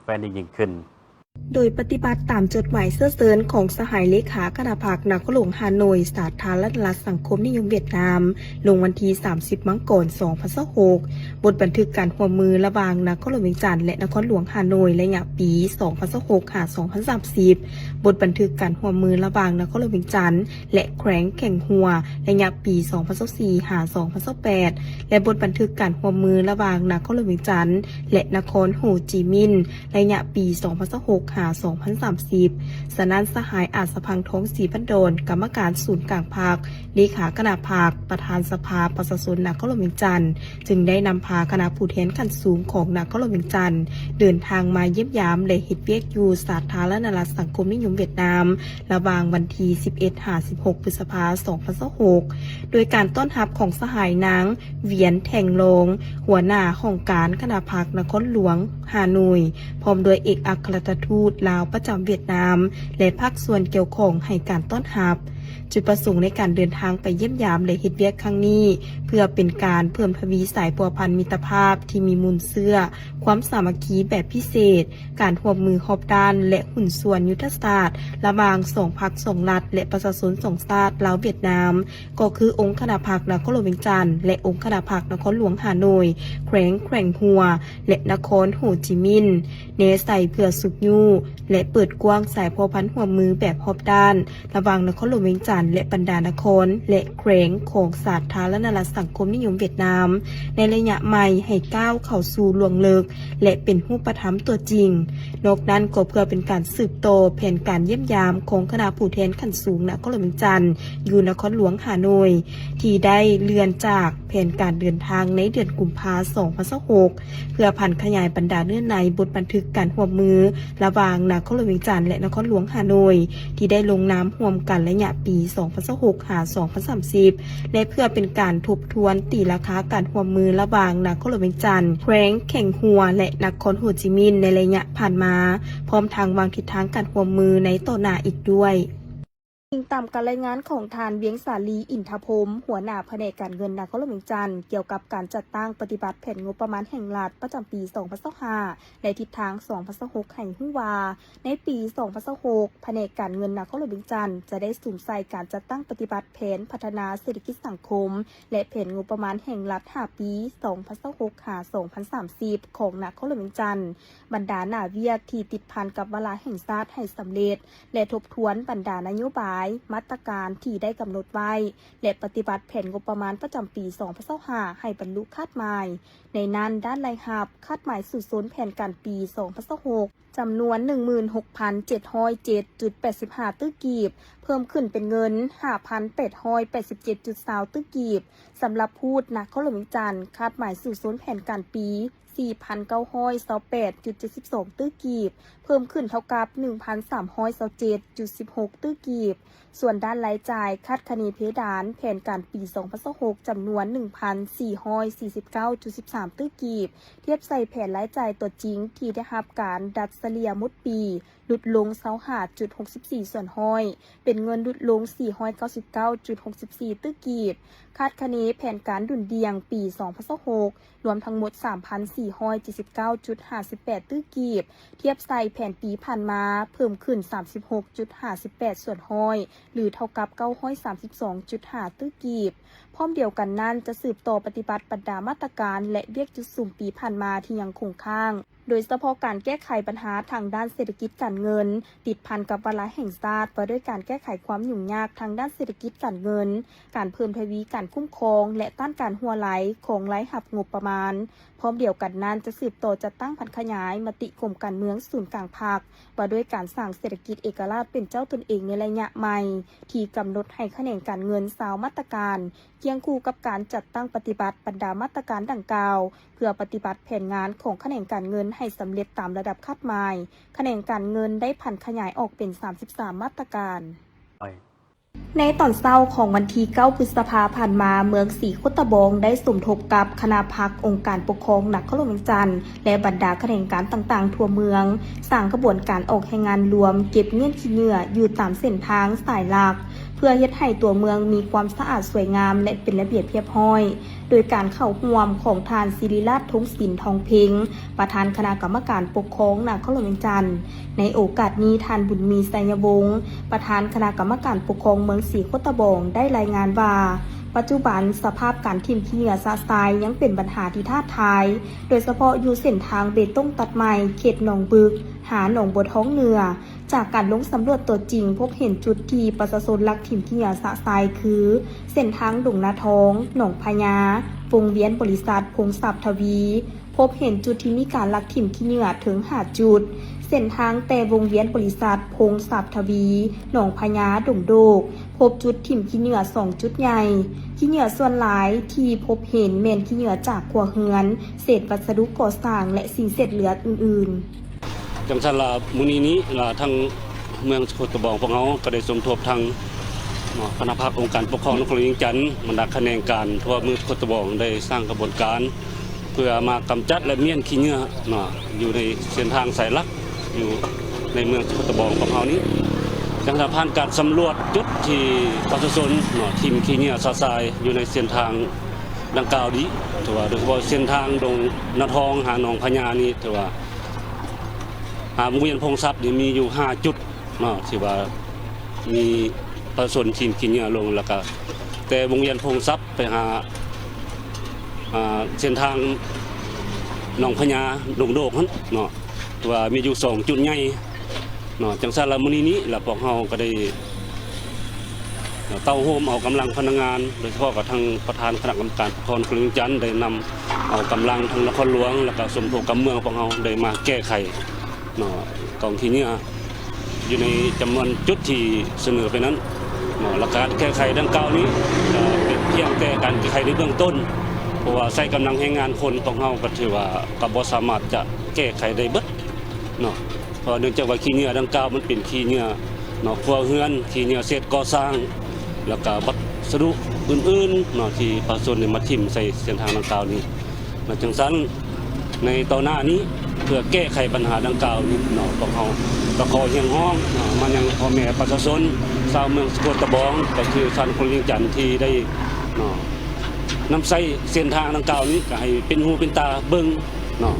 ແຂວງໄດ້ຍິ່ງຂຶ້ນ. ໂດຍປະຕິບັດຕາມຈົດໝາຍເຊື້ອເຊີນຂອງສະຫາຍເລຂາຄະນະພັກນະຄອນຫຼວງຮ່າໂນ້ຍ ສາທາລະນະລັດສັງຄົມນິຍົມຫວຽດນາມ ລົງວັນທີສາມສິບ ມັງກອນ ສອງພັນຊາວຫົກ, ບົດບັນທຶກການຮ່ວມມືລະຫວ່າງນະຄອນຫຼວງວຽງຈັນ ແລະ ນະຄອນຫຼວງຮ່າໂນ້ຍ ໄລຍະປີສອງພັນຊາວຫົກຫາສອງພັນສາມສິບ, ບົດບັນທຶກການຮ່ວມມືລະຫວ່າງນະຄອນຫຼວງວຽງຈັນ ແລະ ແຂວງແຂງຫົວ ໄລຍະປີສອງພັນຊາວສີ່ຫາສອງພັນຊາວແປດ ແລະ ບົດບັນທຶກການຮ່ວມມືລະຫວ່າງນະຄອນຫຼວງວຽງຈັນ ແລະ ນະຄອນໂຮຈິມິນ ໄລຍະປີສອງພັນຊາວຫົກຫາສອງພັນສາມສິບ. ສະນັ້ນ ສະຫາຍ ອາດສະພັງ ທອງສີພັນດອນ ກຳມະການສູນກາງພັກ, ເລຂາຄະນະພັກ, ປະທານສະພາປະຊາຊົນນະຄອນຫຼວງວຽງຈັນ ຈຶ່ງໄດ້ນຳພາຄະນະຜູ້ແທນຂັ້ນສູງຂອງນະຄອນຫຼວງວຽງຈັນ ເດີນທາງມາຢ້ຽມຢາມ ແລະ ເຮັດວຽກຢູ່ສາທາລະນະລັດສັງຄົມນິຍົມຫວຽດນາມ ລະຫວ່າງວັນທີສິບເອັດຫາສິບຫົກ ພຶດສະພາ ສອງພັນຊາວຫົກ ໂດຍການຕ້ອນຮັບຂອງສະຫາຍນາງ ຫວຽນ ແຖງລອງ ຫົວໜ້າຫ້ອງການຄະນະພັກນະຄອນຫຼວງຮ່າໂນ້ຍ ພ້ອມດ້ວຍເອກອັກຄະລັດຖະທູດລາວປະຈຳຫວຽດນາມ ແລະ ພາກສ່ວນກ່ຽວຂ້ອງໃຫ້ການຕ້ອນຮັບ. ຈຸດປະສົງໃນການເດີນທາງໄປຢ້ຽມຢາມ ແລະ ເຮັດວຽກຄັ້ງນີ້ ເພື່ອເປັນການເພີ່ມທະວີສາຍພົວພັນມິດຕະພາບທີ່ມີມູນເຊື້ອ, ຄວາມສາມັກຄີແບບພິເສດ, ການຮ່ວມມືຮອບດ້ານ ແລະ ຫຸ້ນສ່ວນຍຸດທະສາດ ລະຫວ່າງສອງພັກສອງລັດ ແລະ ປະຊາຊົນສອງຊາດ ລາວ-ຫວຽດນາມ ກໍຄືອົງຄະນະພັກນະຄອນຫຼວງວຽງຈັນ ແລະ ອົງຄະນະພັກນະຄອນຫຼວງຮ່າໂນ້ຍ, ແຂວງແຂວງຫົວ ແລະ ນະຄອນໂຮຈິມິນ ແນໃສ່ເພື່ອຊຸກຍູ້ ແລະ ເປີດກວ້າງສາຍພົວພັນຮ່ວມມືແບບຮອບດ້ານ ລະຫວ່າງນະຄອນຫຼວງວຽງຈັນ ແລະ ບັນດານະຄອນ ແລະ ແຂວງຂອງສາທາລະນະລັດສັງຄົມນິຍົມຫວຽດນາມ ໃນໄລຍະໃໝ່ໃຫ້ກ້າວເຂົ້າສູ່ລວງເລິກ ແລະ ເປັນຮູບປະທຳຕົວຈິງ. ນອກນັ້ນກໍເພື່ອເປັນການສືບຕໍ່ແຜນການຢ້ຽມຢາມຂອງຄະນະຜູ້ແທນຂັ້ນສູງນະຄອນຫຼວງວຽງຈັນ ຢູ່ນະຄອນຫຼວງຮ່າໂນ້ຍ ທີ່ໄດ້ເລື່ອນຈາກແຜນການເດີນທາງໃນເດືອນກຸມພາ ສອງພັນຊາວຫົກ ເພື່ອຜັນຂະຫຍາຍບັນດາເນື້ອໃນບົດບັນທຶກການຮ່ວມມືລະຫວ່າງນະຄອນຫຼວງວຽງຈັນ ແລະ ນະຄອນຫຼວງຮ່າໂນ້ຍ ທີ່ໄດ້ລົງນາມຮ່ວມກັນໄລຍະປີສອງພັນຊາວຫົກຫາສອງພັນສາມສິບ ແລະ ເພື່ອເປັນການທົບທວນຕີລາຄາການຮ່ວມມືລະຫວ່າງນະຄອນຫຼວງວຽງຈັນ, ແຂວງແຂວງຫົວ ແລະ ນະຄອນໂຮຈິມິນ ໃນໄລຍະຜ່ານມາ, ພ້ອມທັງວາງທິດທາງການຮ່ວມມືໃນຕໍ່ໜ້າອີກດ້ວຍ. ອີງຕາມການລາຍງານຂອງທ່ານ ວຽງສາລີ ອິນທະພົມ ຫົວໜ້າພະແນກການເງິນນະຄອນຫຼວງວຽງຈັນ ກ່ຽວກັບການຈັດຕັ້ງປະຕິບັດແຜນງົບປະມານແຫ່ງລັດປະຈຳປີສອງພັນຊາວຫ້າ ແລະ ທິດທາງສອງພັນຊາວຫົກ ໃຫ້ຮູ້ວ່າ ໃນປີສອງພັນຊາວຫົກ ພະແນກການເງິນນະຄອນຫຼວງວຽງຈັນ ຈະໄດ້ສຸມໃສ່ການຈັດຕັ້ງປະຕິບັດແຜນພັດທະນາເສດຖະກິດສັງຄົມ ແລະ ແຜນງົບປະມານແຫ່ງລັດຫ້າປີ ສອງພັນຊາວຫົກ ຫາ ສອງພັນສາມສິບ ຂອງນະຄອນຫຼວງວຽງຈັນ, ບັນດາໜ້າວຽກທີ່ຕິດພັນກັບວາລະແຫ່ງຊາດໃຫ້ສຳເລັດ ແລະ ທົບທວນບັນດານະໂຍບາຍ, ມາດຕະການທີ່ໄດ້ກຳນົດໄວ້ ແລະ ປະຕິບັດແຜນງົບປະມານປະຈຳປີສອງພັນຊາວຫ້າ ໃຫ້ບັນລຸຄາດໝາຍ. ໃນນັ້ນ, ດ້ານລາຍຮັບ, ຄາດໝາຍສູ້ຊົນແຜນການປີສອງພັນຊາວຫົກ ຈຳນວນໜຶ່ງໝື່ນຫົກພັນເຈັດຮ້ອຍເຈັດຈຸດແປດສິບຫ້າຕື້ກີບ, ເພີ່ມຂຶ້ນເປັນເງິນຫ້າພັນແປດຮ້ອຍແປດສິບເຈັດຈຸດຊາວຕື້ກີບ. ສຳລັບພູດນະຄອນຫຼວງວຽງຈັນ, ຄາດໝາຍສູ້ຊົນແຜນການປີສີ່ພັນເກົ້າຮ້ອຍຊາວແປດຈຸດເຈັດສິບສອງຕື້ກີບ, ເພີ່ມຂຶ້ນເທົ່າກັບໜຶ່ງພັນສາມຮ້ອຍຊາວເຈັດຈຸດສິບຫົກຕື້ກີບ. ສ່ວນດ້ານລາຍຈ່າຍ, ຄາດຄະເນເພດານແຜນການປີສອງພັນຊາວຫົກ ຈຳນວນໜຶ່ງພັນສີ່ຮ້ອຍສີ່ສິບເກົ້າຈຸດສິບສາມຕື້ກີບ, ທຽບໃສ່ແຜນລາຍຈ່າຍຕົວຈິງທີ່ໄດ້ຮັບການດັດສະເລ່ຍໝົດປີ ຫຼຸດລົງຊາວຫ້າຈຸດຫົກສິບສີ່ສ່ວນຮ້ອຍ, ເປັນເງິນຫຼຸດລົງສີ່ຮ້ອຍເກົ້າສິບເກົ້າຈຸດຫົກສິບສີ່ຕື້ກີບ. ຄາດຄະເນແຜນການດຸນດ່ຽງປີສອງພັນຊາວຫົກ ລວມທັງໝົດສາມພັນສີ່ຮ້ອຍເຈັດສິບເກົ້າຈຸດຫ້າສິບແປດຕື້ກີບ, ທຽບໃສ່ແຜນປີຜ່ານມາ ເພີ່ມຂຶ້ນສາມສິບຫົກຈຸດຫ້າສິບແປດສ່ວນຮ້ອຍ ຫຼື ເທົ່າກັບເກົ້າຮ້ອຍສາມສິບສອງຈຸດຫ້າຕື້ກີບ. ພ້ອມດຽວກັນນັ້ນ, ຈະສືບຕໍ່ປະຕິບັດບັນດາມາດຕະການ ແລະ ວຽກຈຸດສຸມປີຜ່ານມາທີ່ຍັງຄົງຄ້າງ, ໂດຍສະເພາະການແກ້ໄຂບັນຫາທາງດ້ານເສດຖະກິດການເງິນ ຕິດພັນກັບວາລະແຫ່ງຊາດວ່າດ້ວຍການແກ້ໄຂຄວາມຫຍຸ້ງຍາກທາງດ້ານເສດຖະກິດການເງິນ, ການເພີ່ມທະວີການຄຸ້ມຄອງ ແລະ ຕ້ານການຮົ່ວໄຫຼຂອງລາຍຮັບງົບປະມານ. ພ້ອມດຽວກັນນັ້ນ, ຈະສືບຕໍ່ຈັດຕັ້ງຜັນຂະຫຍາຍມະຕິກົມການເມືອງສູນກາງພັກ ວ່າດ້ວຍການສ້າງເສດຖະກິດເອກະລາດເປັນເຈົ້າຕົນເອງໃນໄລຍະໃໝ່ ທີ່ກຳນົດໃຫ້ຂະແໜງການເງິນຊາວມາດຕະການ ຄຽງຄູ່ກັບການຈັດຕັ້ງປະຕິບັດບັນດາມາດຕະການດັ່ງກ່າວ ເພື່ອປະຕິບັດແຜນງານຂອງຂະແໜງການເງິນໃຫ້ສຳເລັດຕາມລະດັບຄາດໝາຍ. ຂະແໜງການເງິນໄດ້ຜັນຂະຫຍາຍອອກເປັນສາມສິບສາມມາດຕະການ. ໃນຕອນເຊົ້າຂອງວັນທີເກົ້າ ພຶດສະພາຜ່ານມາ, ເມືອງສີໂຄດຕະບອງໄດ້ສົມທົບກັບຄະນະພັກອົງການປົກຄອງນະຄອນຫຼວງວຽງຈັນ ແລະ ບັນດາຂະແໜງການຕ່າງໆທົ່ວເມືອງ, ສ້າງຂະບວນການອອກແຮງງານລວມເກັບມ້ຽນຂີ້ເຫຍື້ອຢູ່ຕາມເສັ້ນທາງສາຍຫຼັກ, ເພື່ອເຮັດໃຫ້ຕົວເມືອງມີຄວາມສະອາດສວຍງາມ ແລະ ເປັນລະບຽບຮຽບຮ້ອຍ, ໂດຍການເຂົ້າຮ່ວມຂອງທ່ານ ສິລິລາດ ທົງສິນ ທອງເພັງ ປະທານຄະນະກຳມະການປົກຄອງນະຄອນຫຼວງວຽງຈັນ. ໃນໂອກາດນີ້, ທ່ານ ບຸນມີ ໄຊຍະວົງ ປະທານຄະນະກຳມະການປົກຄອງເມືອງສີໂຄດຕະບອງ ໄດ້ລາຍງານວ່າ ປັດຈຸບັນສະພາບການຖິ້ມຂີ້ເຫຍື້ອຊະຊາຍຍັງເປັນບັນຫາທີ່ທ້າທາຍ, ໂດຍສະເພາະຢູ່ເສັ້ນທາງເບຕົງຕັດໃໝ່ ເຂດໜອງບຶກ ຫາໜອງບົວທອງເໜືອ. ຈາກການລົງສຳຫຼວດຕົວຈິງ, ພົບເຫັນຈຸດທີ່ປະຊາຊົນລັກຖິ້ມຂີ້ເຫຍື້ອຊະຊາຍຄື ເສັ້ນທາງດົງນາທອງ, ໜອງພະຍາ, ວົງວຽນບໍລິສັດ ພົງຊັບທະວີ, ພົບເຫັນຈຸດທີ່ມີການລັກຖິ້ມຂີ້ເຫຍື້ອເຖິງຫ້າຈຸດ, ເສັ້ນທາງແຕ່ວົງວຽນບໍລິສັດ ພົງຊັບທະວີ, ໜອງພະຍາ, ດົງໂດກ, ພົບຈຸດຖິ້ມຂີ້ເຫຍື້ອສອງຈຸດໃຫຍ່. ຂີ້ເຫຍື້ອສ່ວນຫຼາຍທີ່ພົບເຫັນແມ່ນຂີ້ເຫຍື້ອຈາກຄົວເຮືອນ, ເສດວັດສະດຸກໍ່ສ້າງ ແລະ ສິ່ງເສດເຫຼືອອື່ນໆ. ຈັ່ງຊັ້ນລະ ມື້ນີ້ນີ້ລະ ທາງເມືອງສີໂຄດຕະບອງພວກເຮົາກໍໄດ້ສົມທົບທາງ ເນາະ ຄະນະພັກອົງການປົກຄອງນະຄອນຫຼວງວຽງຈັນ, ບັນດາຂະແໜງການທົ່ວເມືອງສີໂຄດຕະບອງໄດ້ສ້າງຂະບວນການ ເພື່ອມາກຳຈັດ ແລະ ມ້ຽນຂີ້ເຫຍື້ອເນາະ ຢູ່ໃນເສັ້ນທາງສາຍຫຼັກ ຢູ່ໃນເມືອງສີໂຄດຕະບອງຂອງເຮົານີ້. ຈັ່ງສະພານການສຳຫຼວດຈຸດທີ່ປະຊາຊົນເນາະ ຖິ້ມຂີ້ເຫຍື້ອຊະຊາຍຢູ່ໃນເສັ້ນທາງດັ່ງກ່າວນີ້ ຖືວ່າໂດຍສະເພາະເສັ້ນທາງດົງນາທອງຫາໜອງພະຍານີ້ ຖືວ່າ ຫາວົງວຽນພົງຊັບນີ້ມີຢູ່ຫ້າຈຸດເນາະ ທີ່ວ່າມີປະຊາຊົນຖິ້ມຂີ້ເຫຍື້ອລົງ ແລ້ວກະແຕ່ວົງວຽນພົງຊັບໄປຫາ ອ່າ ເສັ້ນທາງໜອງພະຍາ ດົງໂດກຫັ້ນເນາະ ຖືວ່າມີຢູ່ສອງຈຸດໃຫຍ່ເນາະ. ຈັ່ງຊັ້ນລະ ມື້ນີ້ນີ້ລະ ພວກເຮົາກໍໄດ້ ເຕົ້າໂຮມເອົາກຳລັງພະນັກງານ ໂດຍສະເພາະກໍທາງປະທານຄະນະກຳມະການປົກຄອງນະຄອນຫຼວງວຽງຈັນ ໄດ້ນຳເອົາກຳລັງທາງນະຄອນຫຼວງ ແລ້ວກໍສົມທົບກັບເມືອງ ພວກເຮົາໄດ້ມາແກ້ໄຂເນາະ ກອງຂີ້ເຫຍື້ອຢູ່ໃນຈຳນວນຈຸດທີ່ສະເໜີໄປນັ້ນເນາະ ແລະ ການແກ້ໄຂດັ່ງກ່າວນີ້ ກໍເປັນພຽງແຕ່ການແກ້ໄຂໃນເບື້ອງຕົ້ນ ເພາະວ່າໃຊ້ກຳລັງແຮງງານຄົນຂອງເຮົາ ກໍຖືວ່າກໍບໍ່ສາມາດຈະແກ້ໄຂໄດ້ເບິດເນາະ. ເພາະເນື່ອງຈາກວ່າຂີ້ເຫຍື້ອດັ່ງກ່າວມັນເປັນຂີ້ເຫຍື້ອເນາະ ຄົວເຮືອນ, ຂີ້ເຫຍື້ອເສດກໍ່ສ້າງ ແລ້ວກະວັດສະດຸອື່ນໆເນາະ ທີ່ປະຊາຊົນໄດ້ມາຖິ້ມໃສ່ເສັ້ນທາງດັ່ງກ່າວນີ້ເນາະ. ຈັ່ງຊັ້ນ ໃນຕໍ່ໜ້ານີ້ ເພື່ອແກ້ໄຂບັນຫາດັ່ງກ່າວນີ້ເນາະ ພວກເຮົາກໍຂໍຮຽກຮ້ອງເນາະ ມາຍັງພໍ່ແມ່ປະຊາຊົນຊາວເມືອງສີໂຄດຕະບອງ ກໍຄືຊາວນະຄອນຫຼວງວຽງຈັນ ທີ່ໄດ້ເນາະ ນຳໃຊ້ເສັ້ນທາງດັ່ງກ່າວນີ້ ກໍໃຫ້ເປັນຫູເປັນຕາເບິ່ງເນາະ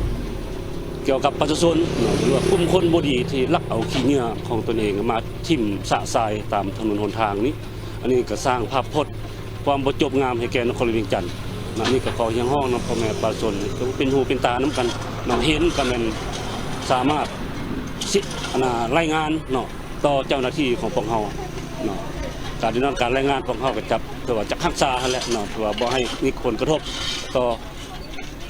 ກ່ຽວກັບປະຊາຊົນເນາະ ຫຼືວ່າກຸ່ມຄົນບໍ່ດີທີ່ລັກເອົາຂີ້ເຫຍື້ອຂອງຕົນເອງມາຖິ້ມຊະຊາຍຕາມຖະໜົນຫົນທາງນີ້ ອັນນີ້ກໍສ້າງພາບພົດຄວາມບໍ່ຈົບງາມໃຫ້ແກ່ນະຄອນຫຼວງວຽງຈັນເນາະ. ອັນນີ້ກໍຂໍຮຽກຮ້ອງນຳພໍ່ແມ່ປະຊາຊົນ ຈົ່ງເປັນຫູເປັນຕານຳກັນເນາະ ເຫັນກໍແມ່ນສາມາດ ຊິ ອັນນ່າ ລາຍງານເນາະ ຕໍ່ເຈົ້າໜ້າທີ່ຂອງພວກເຮົາເນາະ. ການດຳເນີນການລາຍງານພວກເຮົາກໍຈະ ຖືວ່າຈະຮັກສາຫັ້ນແຫຼະເນາະ ຖືວ່າບໍ່ໃຫ້ມີຜົນກະທົບຕໍ່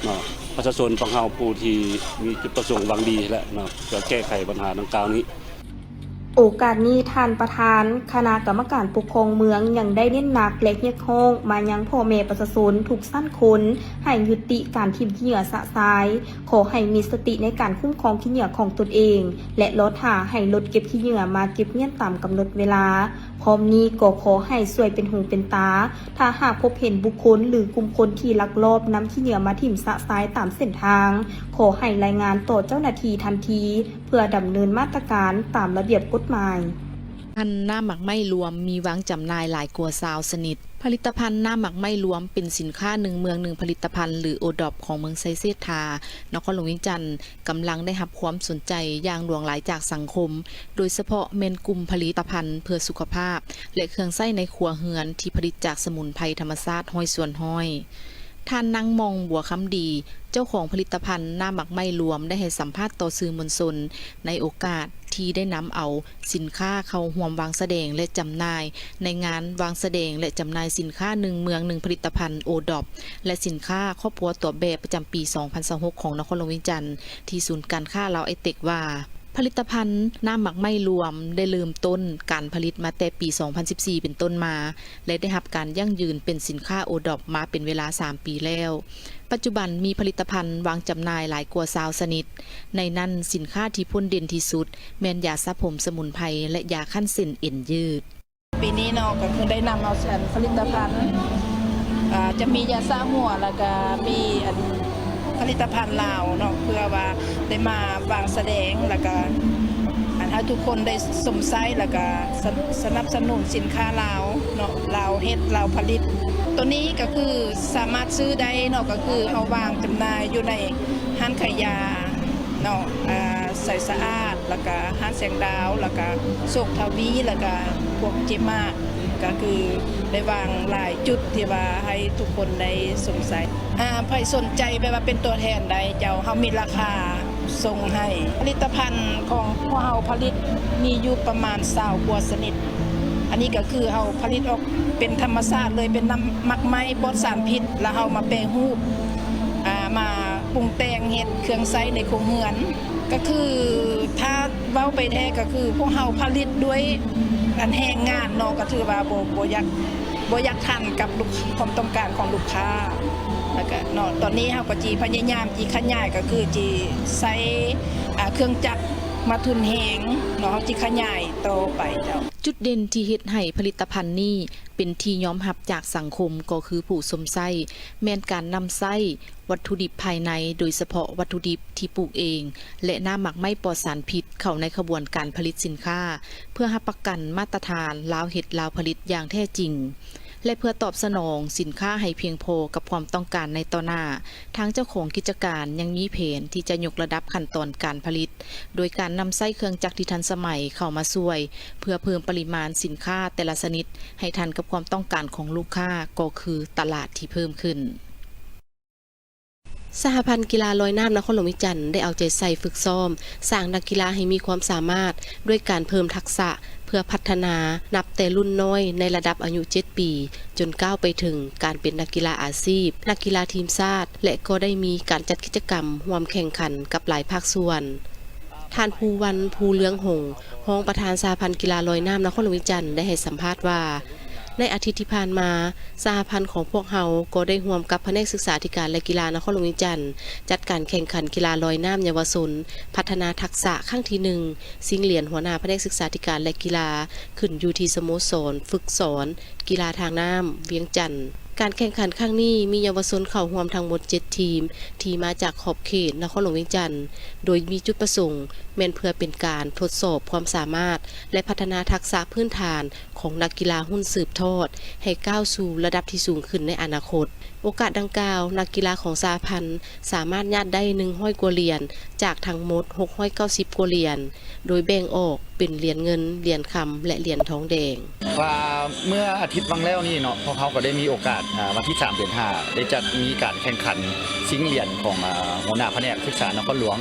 ເນາະ ປະຊາຊົນຂອງເຮົາ ຜູ້ທີ່ມີຈຸດປະສົງຫວັງດີແຫຼະເນາະ ເພື່ອແກ້ໄຂບັນຫາດັ່ງກ່າວນີ້. ໂອກາດນີ້ ທ່ານປະທານຄະນະກຳມະການປົກຄອງເມືອງຍັງໄດ້ເນັ້ນໜັກ ແລະ ຮຽກຮ້ອງມາຍັງພໍ່ແມ່ປະຊາຊົນທຸກຊັ້ນຄົນ ໃຫ້ຍຸຕິການຖິ້ມຂີ້ເຫຍື້ອຊະຊາຍ, ຂໍໃຫ້ມີສະຕິໃນການຄຸ້ມຄອງຂີ້ເຫຍື້ອຂອງຕົນເອງ ແລະ ລໍຖ້າໃຫ້ລົດເກັບຂີ້ເຫຍື້ອມາເກັບມ້ຽນຕາມກຳນົດເວລາ. ພ້ອມນີ້ກໍຂໍໃຫ້ຊ່ວຍເປັນຫູເປັນຕາ ຖ້າຫາກພົບເຫັນບຸກຄົນ ຫຼື ກຸ່ມຄົນທີ່ລັກລອບນຳຂີ້ເຫຍື້ອມາຖິ້ມຊະຊາຍຕາມເສັ້ນທາງ, ຂໍໃຫ້ລາຍງານຕໍ່ເຈົ້າໜ້າທີ່ທັນທີ ເພື່ອດຳເນີນມາດຕະການຕາມລະບຽບກົດໝາຍ. ພັນນ້ຳໝາກໄມ້ລວມມີວາງຈຳໜ່າຍຫຼາຍກວ່າຊາວຊະນິດ. ຜະລິດຕະພັນນ້ຳໝາກໄມ້ລວມເປັນສິນຄ້າໜຶ່ງເມືອງໜຶ່ງຜະລິດຕະພັນ ຫຼື ໂອດອບ ຂອງເມືອງໄຊເສດຖາ ນະຄອນຫຼວງວຽງຈັນ ກຳລັງໄດ້ຮັບຄວາມສົນໃຈຢ່າງຫຼວງຫຼາຍຈາກສັງຄົມ, ໂດຍສະເພາະແມ່ນກຸ່ມຜະລິດຕະພັນເພື່ອສຸຂະພາບ ແລະ ເຄື່ອງໃຊ້ໃນຄົວເຮືອນທີ່ຜະລິດຈາກສະໝຸນໄພທຳມະຊາດຮ້ອຍສ່ວນຮ້ອຍ. ທ່ານ ນາງ ໝ່ອງ ບົວຄຳດີ ເຈົ້າຂອງຜະລິດຕະພັນນ້ຳໝາກໄມ້ລວມ ໄດ້ໃຫ້ສຳພາດຕໍ່ສື່ມວນຊົນໃນໂອກາດທີ່ໄດ້ນຳເອົາສິນຄ້າເຂົ້າຮ່ວມວາງສະແດງ ແລະ ຈຳໜ່າຍໃນງານວາງສະແດງ ແລະ ຈຳໜ່າຍສິນຄ້າໜຶ່ງເມືອງໜຶ່ງຜະລິດຕະພັນ ໂອດອບ ແລະ ສິນຄ້າຄອບຄົວຕົວແບບປະຈຳປີສອງພັນຊາວຫົກ ຂອງນະຄອນຫຼວງວຽງຈັນ ທີ່ສູນການຄ້າລາວໄອເຕັກວ່າ ຜະລິດຕະພັນນ້ຳໝາກໄມ້ລວມໄດ້ເລີ່ມຕົ້ນການຜະລິດມາແຕ່ປີສອງພັນສິບສີ່ເປັນຕົ້ນມາ ແລະ ໄດ້ຮັບການຢັ້ງຢືນເປັນສິນຄ້າໂອດອບມາເປັນເວລາສາມປີແລ້ວ. ປັດຈຸບັນມີຜະລິດຕະພັນວາງຈຳໜ່າຍຫຼາຍກວ່າຊາວຊະນິດ, ໃນນັ້ນສິນຄ້າທີ່ພົ້ນເດັ່ນທີ່ສຸດແມ່ນຢາສະຜົມສະໝຸນໄພ ແລະ ຢາຂັ້ນເສັ້ນເອັນຍືດ. ປີນີ້ເນາະ ກໍຄືໄດ້ນຳເອົາອັນຜະລິດຕະພັນ ອ່າ ຈະມີຢາສະຫົວ ແລ້ວກະມີອັນຜະລິດຕະພັນລາວເນາະ ເພື່ອວ່າໄດ້ມາວາງສະແດງ ແລ້ວກະ ອາ ໃຫ້ທຸກຄົນໄດ້ຊົມໃຊ້ ແລ້ວກະສະ ສະໜັບສະໜູນສິນຄ້າລາວເນາະ, ລາວເຮັດ ລາວຜະລິດ. ໂຕນີ້ກໍຄືສາມາດຊື້ໄດ້ເນາະ, ກໍຄືເຮົາວາງຈຳໜ່າຍຢູ່ໃນຮ້ານຂາຍຢາເນາະ, ອາ ໃສສະອາດ ແລ້ວກະຮ້ານແສງດາວ ແລ້ວກະໂຊກທະວີ ແລ້ວກະພວກເຈມາກ ກໍຄືໄດ້ວາງຫຼາຍຈຸດທີ່ວ່າໃຫ້ທຸກຄົນໄດ້ຊົມໃຊ້. ອາ ໃຜສົນໃຈແບບວ່າເປັນຕົວແທນໄດ້ເຈົ້າ, ເຮົາມີລາຄາສົ່ງໃຫ້. ຜະລິດຕະພັນຂອງພວກເຮົາຜະລິດມີຢູ່ປະມານຊາວກວ່າຊະນິດ. ອັນນີ້ກໍຄືເຮົາຜະລິດອອກເປັນທຳມະຊາດເລີຍ, ເປັນນ້ຳໝາກໄມ້ປອດສານພິດ, ແລ້ວເຮົາມາແປຮູບ ອາ ມາປຸງແຕ່ງເຮັດເຄື່ອງໃຊ້ໃນຄົວເຮືອນ. ກໍຄືຖ້າເວົ້າໄປແທ້ກໍຄືພວກເຮົາຜະລິດດ້ວຍອັນແຮງງານເນາະ, ກໍຖືວ່າບໍ່ ບໍ່ຢາກ ບໍ່ຢາກທັນກັບລູກ ຄວາມຕ້ອງການຂອງລູກຄ້າ. ແລ້ວກະເນາະ ຕອນນີ້ເຮົາກໍຈິພະຍາຍາມຈິຂະຫຍາຍ ກໍຄືຈິໃຊ້ ອາ ເຄື່ອງຈັກມາທຸນແຮງເນາະ, ເຮົາຈິຂະຫຍາຍຕໍ່ໄປເຈົ້າ. ຈຸດເດັ່ນທີ່ເຮັດໃຫ້ຜະລິດຕະພັນນີ້ເປັນທີ່ຍອມຮັບຈາກສັງຄົມ ກໍຄືຜູ້ຊົມໃຊ້ແມ່ນການນຳໃຊ້ ວັດຖຸດິບພາຍໃນ, ໂດຍສະເພາະວັດຖຸດິບທີ່ປູກເອງ ແລະ ນ້ຳໝາກໄມ້ປອດສານພິດ ເຂົ້າໃນຂະບວນການຜະລິດສິນຄ້າ ເພື່ອຮັບປະກັນມາດຕະຖານລາວເຮັດລາວຜະລິດຢ່າງແທ້ຈິງ ແລະ ເພື່ອຕອບສະໜອງສິນຄ້າໃຫ້ພຽງພໍກັບຄວາມຕ້ອງການໃນຕໍ່ໜ້າ, ທາງເຈົ້າຂອງກິດຈະການຍັງມີແຜນທີ່ຈະຍົກລະດັບຂັ້ນຕອນການຜະລິດ ໂດຍການນຳໃຊ້ເຄື່ອງຈັກທີ່ທັນສະໄໝເຂົ້າມາຊ່ວຍ ເພື່ອເພີ່ມປະລິມານສິນຄ້າແຕ່ລະຊະນິດໃຫ້ທັນກັບຄວາມຕ້ອງການຂອງລູກຄ້າ, ກໍຄືຕະຫຼາດທີ່ເພີ່ມຂຶ້ນ. ສະຫະພັນກິລາລອຍນ້ຳນະຄອນຫຼວງວຽງຈັນ ໄດ້ເອົາໃຈໃສ່ຝຶກຊ້ອມສ້າງນັກກິລາໃຫ້ມີຄວາມສາມາດ ດ້ວຍການເພີ່ມທັກສະເພື່ອພັດທະນາ ນັບແຕ່ລຸ້ນນ້ອຍໃນລະດັບອາຍຸເຈັດປີ ຈົນກ້າວໄປເຖິງການເປັນນັກກິລາອາຊີບ, ນັກກິລາທີມຊາດ ແລະ ກໍໄດ້ມີການຈັດກິດຈະກຳຮ່ວມແຂ່ງຂັນກັບຫຼາຍພາກສ່ວນ. ທ່ານ ພູວັນ ພູເລືອງຫົງ ຮອງປະທານສະຫະພັນກິລາລອຍນ້ຳນະຄອນຫຼວງວຽງຈັນ ໄດ້ໃຫ້ສຳພາດວ່າ ໃນອາທິດທີ່ຜ່ານມາ, ສະຫະພັນຂອງພວກເຮົາກໍໄດ້ຮ່ວມກັບພະແນກສຶກສາທິການ ແລະ ກິລານະຄອນຫຼວງວຽງຈັນ ຈັດການແຂ່ງຂັນກິລາລອຍນ້ຳເຍົາວະຊົນ ພັດທະນາທັກສະຄັ້ງທີໜຶ່ງ ຊິງຫຼຽນຫົວໜ້າພະແນກສຶກສາທິການ ແລະ ກິລາ ຂຶ້ນຢູ່ທີ່ສະໂມສອນຝຶກສອນ ກິລາທາງນ້ຳວຽງຈັນ. ການແຂ່ງຂັນຄັ້ງນີ້ມີເຍົາວະຊົນເຂົ້າຮ່ວມທັງໝົດເຈັດທີມ ທີ່ມາຈາກຂອບເຂດນະຄອນຫຼວງວຽງຈັນ, ໂດຍມີຈຸດປະສົງແມ່ນເພື່ອເປັນການທົດສອບຄວາມສາມາດ ແລະ ພັດທະນາທັກສະພື້ນຖານຂອງນັກກິລາຮຸ່ນສືບທອດ ໃຫ້ກ້າວສູ່ລະດັບທີ່ສູງຂຶ້ນໃນອະນາຄົດ. ໂອກາດດັ່ງກ່າວ, ນັກກິລາຂອງສະຫະພັນສາມາດຍາດໄດ້ໜຶ່ງຮ້ອຍກວ່າຫຼຽນ ຈາກທັງໝົດຫົກຮ້ອຍເກົ້າສິບກວ່າຫຼຽນ. ໂດຍແບ່ງອອກເປັນຫຼຽນເງິນ, ຫຼຽນຄຳ ແລະ ຫຼຽນທອງແດງ. ວ່າເມື່ອອາທິດຫວ່າງແລ້ວນີ້ເນາະ, ພວກເຮົາກໍໄດ້ມີໂອກາດ, ອາ, ວັນທີສາມເດືອນຫ້າ ໄດ້ຈັດມີການແຂ່ງຂັນຊິງຫຼຽນຂອງ, ອາ, ຫົວໜ້າພະແນກສຶກສານະຄອນຫຼວງ,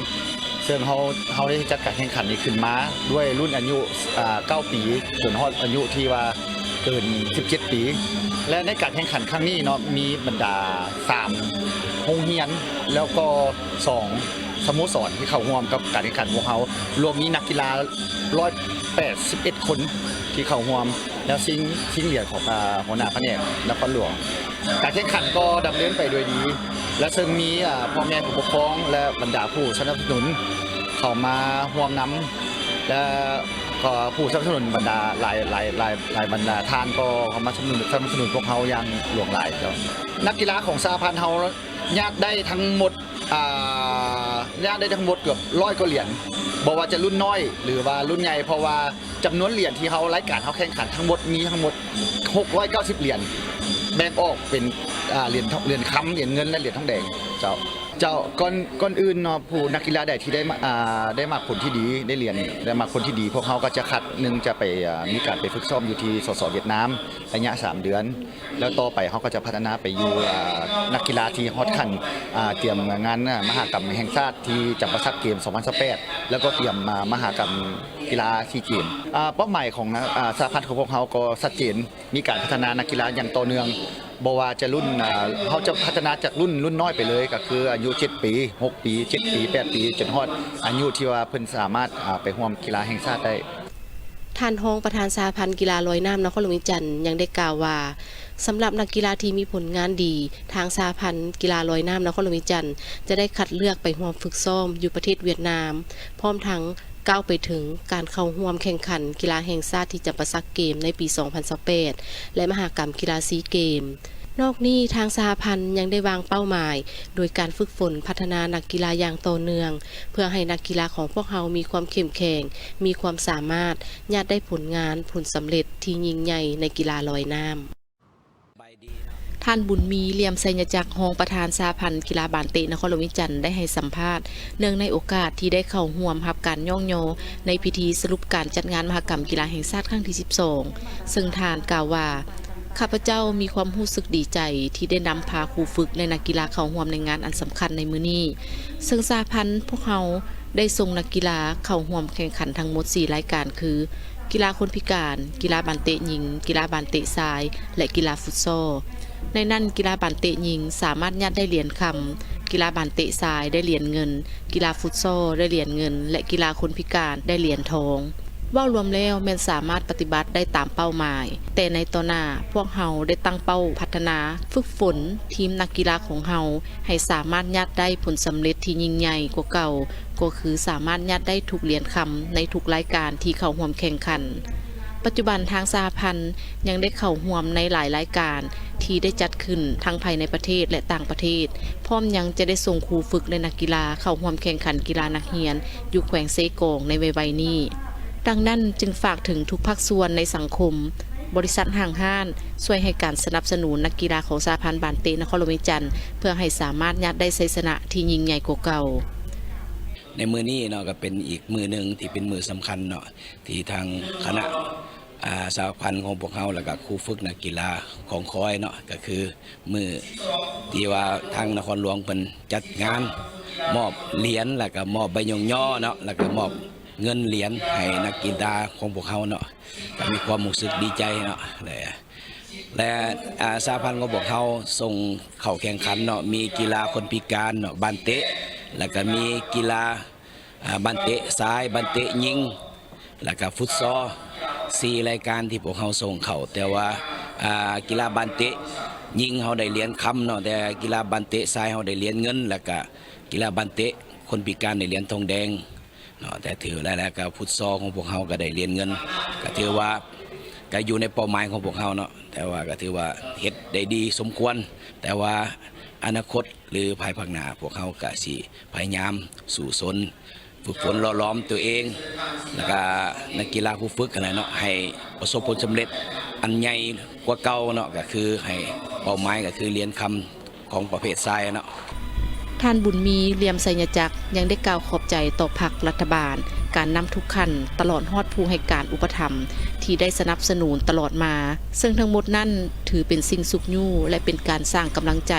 ເຊິ່ງເຮົາ, ເຮົາໄດ້ຈັດການແຂ່ງຂັນນີ້ຂຶ້ນມາດ້ວຍລຸ້ນອາຍຸ, ອາ, ເກົ້າປີ ຈົນຮອດອາຍຸທີ່ວ່າເກີນສິບເຈັດປີ. ແລະ ໃນການແຂ່ງຂັນຄັ້ງນີ້ເນາະ, ມີບັນດາສາມໂຮງຮຽນ ແລ້ວກໍສອງ ສະໂມສອນທີ່ເຂົ້າຮ່ວມກັບການແຂ່ງຂັນຂອງພວກເຮົາ, ລວມມີນັກກິລາຮ້ອຍແປດສິບເອັດຄົນທີ່ເຂົ້າຮ່ວມ ແລ້ວຊິງ, ຊິງຫຼຽນຂອງ, ອາ, ຫົວໜ້າພະແນກນະຄອນຫຼວງ. ການແຂ່ງຂັນກໍດຳເນີນໄປໂດຍດີ ແລະ ເຊິ່ງມີ, ອາ, ພໍ່ແມ່ຜູ້ປົກຄອງ ແລະ ບັນດາຜູ້ສະໜັບສະໜູນເຂົ້າມາຮ່ວມນຳ ແລະ ກໍຜູ້ສະໜັບສະໜູນບັນດາຫຼາຍ, ຫຼາຍ, ຫຼາຍ, ຫຼາຍບັນດາທ່ານກໍເຂົ້າມາສະໜັບສະໜູນ, ສະໜັບສະໜູນພວກເຮົາຢ່າງຫຼວງຫຼາຍເຈົ້າ. ນັກກິລາຂອງສະຫະພັນເຮົາຍາດໄດ້ທັງໝົດ ອາ ຍາດໄດ້ທັງໝົດເກືອບຮ້ອຍກວ່າຫຼຽນ ບໍ່ວ່າຈະລຸ້ນນ້ອຍ ຫຼືວ່າລຸ້ນໃຫຍ່ ເພາະວ່າຈຳນວນຫຼຽນທີ່ເຮົາ, ລາຍການເຮົາແຂ່ງຂັນທັງໝົດ ມີທັງໝົດຫົກຮ້ອຍເກົ້າສິບຫຼຽນ ແບ່ງອອກເປັນ, ອາ, ຫຼຽນ, ຫຼຽນຄຳ, ຫຼຽນເງິນ ແລະ ຫຼຽນທອງແດງເຈົ້າ. ເຈົ້າ, ກ່ອນ, ກ່ອນອື່ນເນາະ, ຜູ້ນັກກິລາໃດທີ່ໄດ້ມາ, ອາ, ໄດ້ມາຜົນທີ່ດີ, ໄດ້ຫຼຽນ, ໄດ້ມາຜົນທີ່ດີ, ພວກເຮົາກໍຈະຄັດ, ໜຶ່ງ ຈະໄປ, ອາ, ມີການໄປຝຶກຊ້ອມຢູ່ທີ່ ສສ ຫວຽດນາມ ໄລຍະສາມເດືອນ. ແລ້ວຕໍ່ໄປເຮົາກໍຈະພັດທະນາໄປຢູ່, ອາ, ນັກກິລາທີ່ຮອດຂັ້ນ, ອາ, ຕຽມງານ, ອາ, ມະຫະກຳແຫ່ງຊາດທີ່ຈຳປາສັກເກມສອງພັນຊາວແປດ ແລ້ວກໍຕຽມ, ອາ, ມະຫະກຳກິລາຊີເກມ. ອາ, ເປົ້າໝາຍຂອງ, ອາ, ສະຫະພັນຂອງພວກເຮົາກໍຊັດເຈນ, ມີການພັດທະນານັກກິລາຢ່າງຕໍ່ເນື່ອງ, ບໍ່ວ່າຈະລຸ້ນ, ອາ, ເຮົາຈະພັດທະນາຈາກລຸ້ນ, ລຸ້ນນ້ອຍໄປເລີຍ, ກໍຄືອາຍຸເຈັດປີ, ຫົກປີ, ເຈັດປີ, ແປດປີ, ຈົນຮອດອາຍຸທີ່ວ່າເພິ່ນສາມາດ, ອາ, ໄປຮ່ວມກິລາແຫ່ງຊາດໄດ້. ທ່ານຮອງປະທານສະຫະພັນກິລາລອຍນ້ຳນະຄອນຫຼວງວຽງຈັນ ຍັງໄດ້ກ່າວວ່າ, ສຳລັບນັກກິລາທີ່ມີຜົນງານດີ, ທາງສະຫະພັນກິລາລອຍນ້ຳນະຄອນຫຼວງວຽງຈັນ ຈະໄດ້ຄັດເລືອກໄປຮ່ວມຝຶກຊ້ອມຢູ່ປະເທດຫວຽດນາມ, ພ້ອມທັງກ້າວໄປເຖິງການເຂົ້າຮ່ວມແຂ່ງຂັນກິລາແຫ່ງຊາດທີ່ຈຳປາສັກເກມໃນປີສອງພັນຊາວແປດ ແລະ ມະຫະກຳກິລາຊີເກມ. ນອກນີ້, ທາງສະຫະພັນຍັງໄດ້ວາງເປົ້າໝາຍ ໂດຍການຝຶກຝົນພັດທະນານັກກິລາຢ່າງຕໍ່ເນື່ອງ ເພື່ອໃຫ້ນັກກິລາຂອງພວກເຮົາມີຄວາມເຂັ້ມແຂງ, ມີຄວາມສາມາດ, ຍາດໄດ້ຜົນງານ, ຜົນສຳເລັດທີ່ຍິ່ງໃຫຍ່ໃນກິລາລອຍນ້ຳ. ທ່ານ ບຸນມີ ຫຼ້ຽມໄຊຍະຈັກ ຮອງປະທານສະຫະພັນກິລາບານເຕະນະຄອນຫຼວງວຽງຈັນ ໄດ້ໃຫ້ສຳພາດ ເນື່ອງໃນໂອກາດທີ່ໄດ້ເຂົ້າຮ່ວມຮັບການຍ້ອງຍໍໃນພິທີສະຫຼຸບການຈັດງານມະຫະກຳກິລາແຫ່ງຊາດຄັ້ງທີສິບສອງ ເຊິ່ງທ່ານກ່າວວ່າ, ຂ້າພະເຈົ້າມີຄວາມຮູ້ສຶກດີໃຈທີ່ໄດ້ນຳພາຄູຝຶກ ແລະ ນັກກິລາເຂົ້າຮ່ວມໃນງານອັນສຳຄັນໃນມື້ນີ້, ເຊິ່ງສະຫະພັນພວກເຮົາໄດ້ສົ່ງນັກກິລາເຂົ້າຮ່ວມແຂ່ງຂັນທັງໝົດສີ່ລາຍການຄື ກິລາຄົນພິການ, ກິລາບານເຕະຍິງ, ກິລາບານເຕະຊາຍ ແລະ ກິລາຟຸດຊໍ. ໃນນັ້ນ, ກິລາບານເຕະຍິງສາມາດຍາດໄດ້ຫຼຽນຄຳ, ກິລາບານເຕະຊາຍໄດ້ຫຼຽນເງິນ, ກິລາຟຸດຊໍໄດ້ຫຼຽນເງິນ ແລະ ກິລາຄົນພິການໄດ້ຫຼຽນທອງ. ເວົ້າລວມແລ້ວແມ່ນສາມາດປະຕິບັດໄດ້ຕາມເປົ້າໝາຍ, ແຕ່ໃນຕໍ່ໜ້າພວກເຮົາໄດ້ຕັ້ງເປົ້າພັດທະນາຝຶກຝົນທີມນັກກິລາຂອງເຮົາ ໃຫ້ສາມາດຍາດໄດ້ຜົນສຳເລັດທີ່ຍິ່ງໃຫຍ່ກວ່າເກົ່າ, ກໍຄືສາມາດຍາດໄດ້ທຸກຫຼຽນຄຳໃນທຸກລາຍການທີ່ເຂົ້າຮ່ວມແຂ່ງຂັນ. ປັດຈຸບັນທາງສະຫະພັນຍັງໄດ້ເຂົ້າຮ່ວມໃນຫຼາຍລາຍການທີ່ໄດ້ຈັດຂຶ້ນທັງພາຍໃນປະເທດ ແລະ ຕ່າງປະເທດ, ພ້ອມຍັງຈະໄດ້ສົ່ງຄູຝຶກ ແລະ ນັກກິລາເຂົ້າຮ່ວມແຂ່ງຂັນກິລານັກຮຽນຢູ່ແຂວງເຊກອງໃນໄວໆນີ້. ດັ່ງນັ້ນຈຶ່ງຝາກເຖິງທຸກພາກສ່ວນໃນສັງຄົມ, ບໍລິສັດຫ້າງຮ້ານ ຊ່ວຍໃຫ້ການສະໜັບສະໜູນນັກກິລາຂອງສະຫະພັນບານເຕະນະຄອນຫຼວງວຽງຈັນ ເພື່ອໃຫ້ສາມາດຍາດໄດ້ໄຊຊະນະທີ່ຍິ່ງໃຫຍ່ກວ່າເກົ່າ. ໃນມື້ນີ້ເນາະ ກໍເປັນອີກມື້ໜຶ່ງທີ່ເປັນມື້ສຳຄັນເນາະ ທີ່ທາງຄະນະ ອ່າ ສະຫະພັນຂອງພວກເຮົາ ແລ້ວກໍຄູຝຶກນັກກິລາຂອງຂ້ອຍເນາະ ກໍຄືມື້ທີ່ວ່າທາງນະຄອນຫຼວງເພິ່ນຈັດງານມອບຫຼຽນ ແລ້ວກໍມອບໃບຍ້ອງຍໍເນາະ ແລ້ວກໍມອບເງິນຫຼຽນໃຫ້ນັກກິລາຂອງພວກເຮົາເນາະ ກໍມີຄວາມຮູ້ສຶກດີໃຈເນາະ ແລະ ແລະ ອ່າ ສະຫະພັນຂອງພວກເຮົາສົ່ງເຂົ້າແຂ່ງຂັນເນາະ ມີກິລາຄົນພິການເນາະ ບານເຕະ ແລ້ວກໍມີກິລາ ອ່າ ບານເຕະຊາຍ ບານເຕະຍິງ ແລ້ວກໍຟຸດຊໍ ສີ່ລາຍການທີ່ພວກເຮົາສົ່ງເຂົ້າ ແຕ່ວ່າ ອ່າ ກິລາບານເຕະຍິງເຮົາໄດ້ຫຼຽນຄຳເນາະ ແຕ່ກິລາບານເຕະຊາຍເຮົາໄດ້ຫຼຽນເງິນ ແລ້ວກໍກິລາບານເຕະຄົນພິການໄດ້ຫຼຽນທອງແດງ ເນາະ ແຕ່ຖື ແລະ ແລະ ກໍຟຸດຊໍຂອງພວກເຮົາກໍໄດ້ຫຼຽນເງິນ ກໍຖືວ່າກໍຢູ່ໃນເປົ້າໝາຍຂອງພວກເຮົາເນາະ ແຕ່ວ່າກໍຖືວ່າເຮັດໄດ້ດີສົມຄວນ ແຕ່ວ່າອະນາຄົດ ຫຼື ພາຍພາກໜ້າ ພວກເຮົາກໍຊິພະຍາຍາມສູ້ຊົນ ຝຶກຝົນຫຼໍ່ຫຼອມຕົວເອງ ແລ້ວກໍນັກກິລາຜູ້ຝຶກຫັ້ນແຫຼະເນາະ ໃຫ້ປະສົບຜົນສຳເລັດອັນໃຫຍ່ກວ່າເກົ່າເນາະ ກໍຄືໃຫ້ເປົ້າໝາຍກໍຄືຫຼຽນຄຳ ຂອງປະເພດຊາຍເນາະ. ທ່ານ ບຸນມີ ຫຼ້ຽມໄຊຍະຈັກ ຍັງໄດ້ກ່າວຂອບໃຈຕໍ່ພັກ, ລັດຖະບານ, ການນຳທຸກຂັ້ນ ຕະຫຼອດຮອດຜູ້ໃຫ້ການອຸປະຖຳທີ່ໄດ້ສະໜັບສະໜູນຕະຫຼອດມາ, ເຊິ່ງທັງໝົດນັ້ນຖືເປັນສິ່ງຊຸກຍູ້ ແລະ ເປັນການສ້າງກຳລັງໃຈ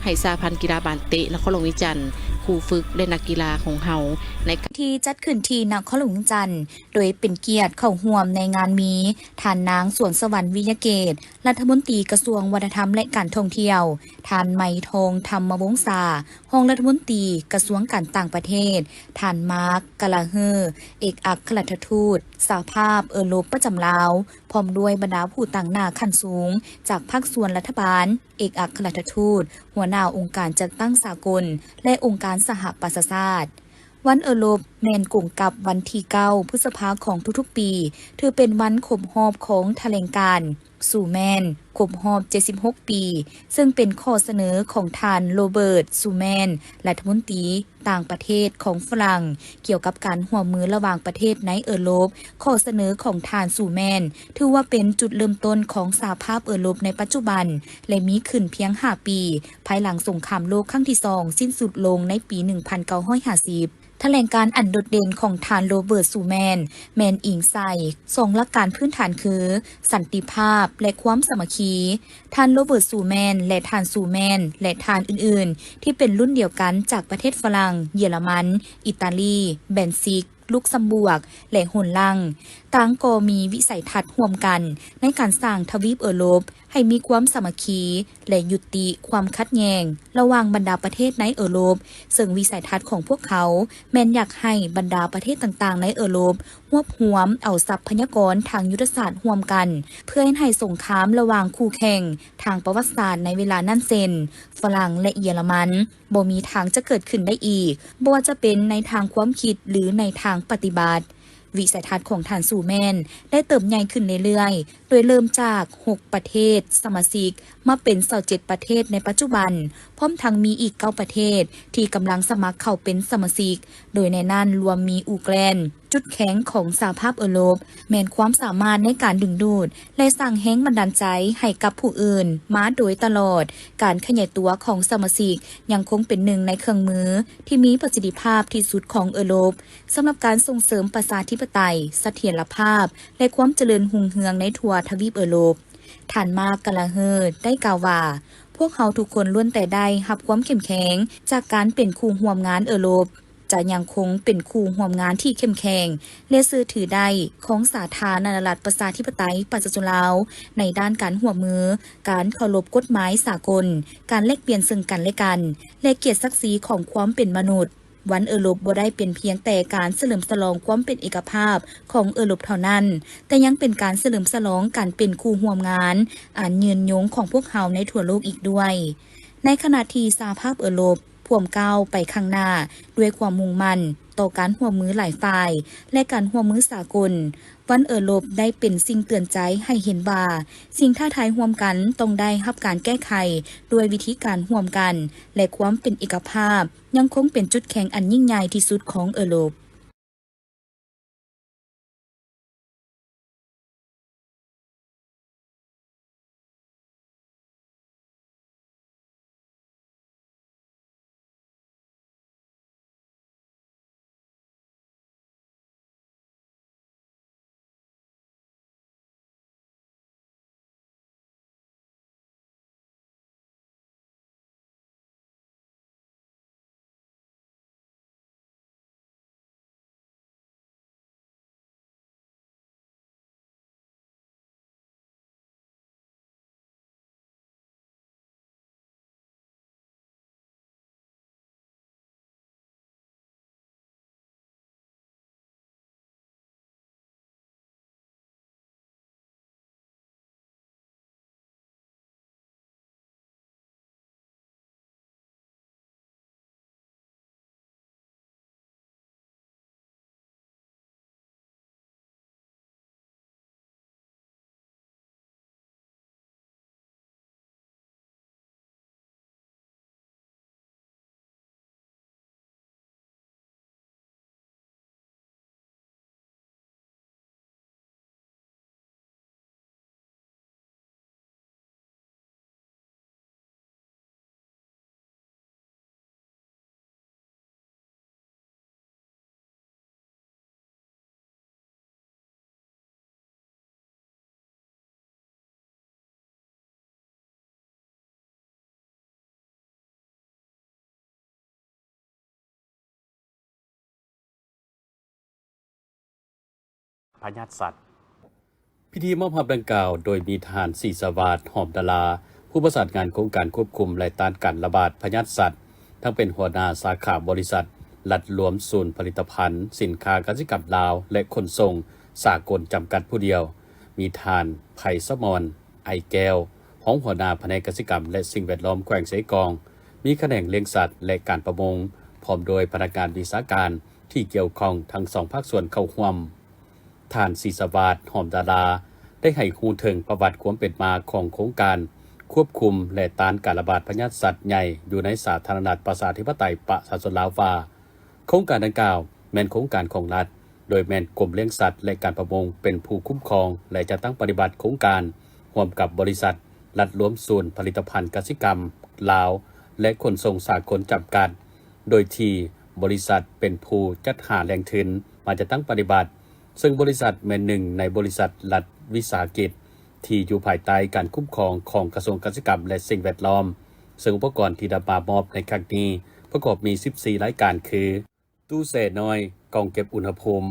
ໃຫ້ສະຫະພັນກິລາບານເຕະນະຄອນຫຼວງວຽງຈັນ, ຄູຝຶກ ແລະ ນັກກິລາຂອງເຮົາໃນການ ທີ່ຈັດຂຶ້ນທີ່ນະຄອນຫຼວງວຽງຈັນ ໂດຍເປັນກຽດເຂົ້າຮ່ວມໃນງານມີ ທ່ານນາງ ສວງສະຫວັນ ວິຍະເກດ ລັດຖະມົນຕີກະຊວງວັດທະນະທຳ ແລະ ການທ່ອງທ່ຽວ, ທ່ານ ໄມທອງ ທຳມະວົງສາ ຮອງລັດຖະມົນຕີກະຊວງການຕ່າງປະເທດ, ທ່ານ ມາກ ກາລາເຮີ ເອກອັກຄະລັດຖະທູດສະຫະພາບເອີຣົບປະຈຳລາວ, ພ້ອມດ້ວຍບັນດາຜູ້ຕາງໜ້າຂັ້ນສູງຈາກພາກສ່ວນລັດຖະບານ, ເອກອັກຄະລັດຖະທູດ, ຫົວໜ້າອົງການຈັດຕັ້ງສາກົນ ແລະ ອົງການສະຫະປະຊາຊາດ. ວັນເອີຣົບແມ່ນກົງກັບວັນທີເກົ້າ ພຶດສະພາຂອງທຸກໆປີ, ຖືເປັນວັນຄົບຮອບຂອງຖະແຫຼງການ ຊູແມນ ຄົບຮອບເຈັດສິບຫົກປີ, ເຊິ່ງເປັນຂໍ້ສະເໜີຂອງທ່ານ ໂຣເບີດ ຊູແມນ ລັດຖະມົນຕີຕ່າງປະເທດຂອງຝຣັ່ງ ກ່ຽວກັບການຮ່ວມມືລະຫວ່າງປະເທດໃນເອີຣົບ. ຂໍ້ສະເໜີຂອງທ່ານ ຊູແມນ ຖືວ່າເປັນຈຸດເລີ່ມຕົ້ນຂອງສະຫະພາບເອີຣົບໃນປັດຈຸບັນ ແລະ ມີຂຶ້ນພຽງຫ້າປີ ພາຍຫຼັງສົງຄາມໂລກຄັ້ງທີສອງສິ້ນສຸດລົງໃນປີໜຶ່ງພັນເກົ້າຮ້ອຍຫ້າສິບ. ຖະແຫຼງການອັນໂດດເດັ່ນຂອງທ່ານ ໂຣເບີດ ຊູແມນ ແມ່ນອີງໃສ່ສອງຫຼັກການພື້ນຖານຄື ສັນຕິພາບ ແລະ ຄວາມສາມັກຄີ. ທ່ານ ໂຣເບີດ ຊູແມນ ແລະ ທ່ານ ຊູແມນ ແລະ ທ່ານອື່ນໆ ທີ່ເປັນລຸ້ນດຽວກັນຈາກປະເທດຝຣັ່ງ, ເຢຍລະມັນ, ອີຕາລີ, ແບນຊິກ, ລຸກຊຳບວກ ແລະ ໂຮນລັງ ຕ່າງກໍມີວິໄສທັດຮ່ວມກັນໃນການສ້າງທະວີບເອີຣົບ ໃຫ້ມີຄວາມສາມັກຄີ ແລະ ຍຸຕິຄວາມຂັດແຍ່ງລະຫວ່າງບັນດາປະເທດໃນເອີຣົບ, ເຊິ່ງວິໄສທັດຂອງພວກເຂົາແມ່ນຢາກໃຫ້ບັນດາປະເທດຕ່າງໆໃນເອີຣົບຮວບຮວມເອົາຊັບພະຍາກອນທາງຍຸດທະສາດຮ່ວມກັນ ເພື່ອເຮັດໃຫ້ສົງຄາມລະຫວ່າງຄູ່ແຂ່ງທາງປະຫວັດສາດໃນເວລານັ້ນເຊັ່ນ ຝຣັ່ງ ແລະ ເຢຍລະມັນ ບໍ່ມີທາງຈະເກີດຂຶ້ນໄດ້ອີກ, ບໍ່ວ່າຈະເປັນໃນທາງຄວາມຄິດ ຫຼື ໃນທາງປະຕິບັດ. ວິໄສທັດຂອງທ່ານ Su ແມ່ນໄດ້ເຕີບໃຫຍ່ຂຶ້ນເລື້ອຍໆ, ໂດຍເລີ່ມຈາກຫົກປະເທດສະມາຊິກ ມາເປັນຊາວເຈັດປະເທດໃນປັດຈຸບັນ, ພ້ອມທັງມີອີກເກົ້າປະເທດທີ່ກຳລັງສະໝັກເຂົ້າເປັນສະມາຊິກ, ໂດຍໃນນັ້ນລວມມີອູແກລນ. ຈຸດແຂງຂອງສະຫະພາບເອີຣົບ ແມ່ນຄວາມສາມາດໃນການດຶງດູດ ແລະ ສ້າງແຮງບັນດານໃຈໃຫ້ກັບຜູ້ອື່ນມາໂດຍຕະຫຼອດ. ການຂະຫຍາຍຕົວຂອງສະມາຊິກຍັງຄົງເປັນໜຶ່ງໃນເຄື່ອງມືທີ່ມີປະສິດທິພາບທີ່ສຸດຂອງເອີຣົບ ສຳລັບການສົ່ງເສີມປະຊາທິປະໄຕ, ສະຖຽນລະພາບ ແລະ ຄວາມຈະເລີນຮຸ່ງເຮືອງໃນທົ່ວທະວີບເອີຣົບ. ທ່ານ Mark Gallagher ໄດ້ກ່າວວ່າ, ພວກເຮົາທຸກຄົນລ້ວນແຕ່ໄດ້ຮັບຄວາມເຂັ້ມແຂງຈາກການເປັນຄູ່ຮ່ວມງານເອີຣົບ, ຈະຍັງຄົງເປັນຄູ່ຮ່ວມງານທີ່ເຂັ້ມແຂງ ແລະ ເຊື່ອຖືໄດ້ຂອງສາທາລະນະລັດປະຊາທິປະໄຕປະຊາຊົນລາວ ໃນດ້ານການຮ່ວມມື, ການເຄົາລົບກົດໝາຍສາກົນ, ການແລກປ່ຽນເຊິ່ງກັນແລະກັນ ແລະ ກຽດສັກສີຂອງຄວາມເປັນມະນຸດ. ວັນເອີຣົບບໍ່ໄດ້ເປັນພຽງແຕ່ການສະເຫຼີມສະຫຼອງຄວາມເປັນເອກະພາບຂອງເອີຣົບເທົ່ານັ້ນ, ແຕ່ຍັງເປັນການສະເຫຼີມສະຫຼອງການເປັນຄູ່ຮ່ວມງານອັນຍືນຍົງຂອງພວກເຮົາໃນທົ່ວໂລກອີກດ້ວຍ. ໃນຂະນະທີ່ສະຫະພາບເອີຣົບພວມກ້າວໄປຂ້າງໜ້າດ້ວຍຄວາມມຸ່ງໝັ້ນຕໍ່ການຮ່ວມມືຫຼາຍຝ່າຍ ແລະ ການຮ່ວມມືສາກົນ, ວັນເອີຣົບໄດ້ເປັນສິ່ງເຕືອນໃຈໃຫ້ເຫັນວ່າ ສິ່ງທ້າທາຍຮ່ວມກັນຕ້ອງໄດ້ຮັບການແກ້ໄຂດ້ວຍວິທີການຮ່ວມກັນ ແລະ ຄວາມເປັນເອກະພາບ ຍັງຄົງເປັນຈຸດແຂງອັນຍິ່ງໃຫຍ່ທີ່ສຸດຂອງເອີຣົບ. ພະຍາດສັດ. ພິທີມອບຮັບດັ່ງກ່າວ ໂດຍມີທ່ານ ສີສະຫວາດ ຫອມດາລາ ຜູ້ປະສານງານໂຄງການຄວບຄຸມ ແລະ ຕ້ານການລະບາດພະຍາດສັດ, ທັງເປັນຫົວໜ້າສາຂາບໍລິສັດລັດລວມສູນຜະລິດຕະພັນສິນຄ້າກະສິກຳລາວ ແລະ ຂົນສົ່ງສາກົນຈຳກັດຜູ້ດຽວ, ມີທ່ານ ໄພສະໝອນ ໄອແກ້ວ ຮອງຫົວໜ້າພະແນກກະສິກຳ ແລະ ສິ່ງແວດລ້ອມແຂວງເຊກອງ, ມີຂະແໜງລ້ຽງສັດ ແລະ ການປະມົງ, ພ້ອມດ້ວຍພະນັກງານວິຊາການທີ່ກ່ຽວຂ້ອງທັງສອງພາກສ່ວນເຂົ້າຮ່ວມ. ທ່ານ ສີສະຫວາດ ຫອມດາລາ ໄດ້ໃຫ້ຮູ້ເຖິງປະຫວັດຄວາມເປັນມາຂອງໂຄງການຄວບຄຸມ ແລະ ຕ້ານການລະບາດພະຍາດສັດໃຫຍ່ຢູ່ໃນສາທາລະນະລັດປະຊາທິປະໄຕປະຊາຊົນລາວວ່າ, ໂຄງການດັ່ງກ່າວແມ່ນໂຄງການຂອງລັດ, ໂດຍແມ່ນກົມລ້ຽງສັດ ແລະ ການປະມົງເປັນຜູ້ຄຸ້ມຄອງ ແລະ ຈັດຕັ້ງປະຕິບັດໂຄງການ ຮ່ວມກັບບໍລິສັດລັດລວມສູນຜະລິດຕະພັນກະສິກຳລາວ ແລະ ຂົນສົ່ງສາກົນຈຳກັດ, ໂດຍທີ່ບໍລິສັດເປັນຜູ້ຈັດຫາແຫຼ່ງທຶນມາຈັດຕັ້ງປະຕິບັດ, ເຊິ່ງບໍລິສັດແມ່ນໜຶ່ງໃນບໍລິສັດລັດວິສາຫະກິດທີ່ຢູ່ພາຍໃຕ້ການຄຸ້ມຄອງຂອງກະຊວງກະສິກຳ ແລະ ສິ່ງແວດລ້ອມ, ເຊິ່ງອຸປະກອນທີ່ນຳມາມອບໃນຄັ້ງນີ້ປະກອບມີສິບສີ່ລາຍການຄື ຕູ້ແຊ່ນ້ອຍ, ກ່ອງເກັບອຸນຫະພູມ,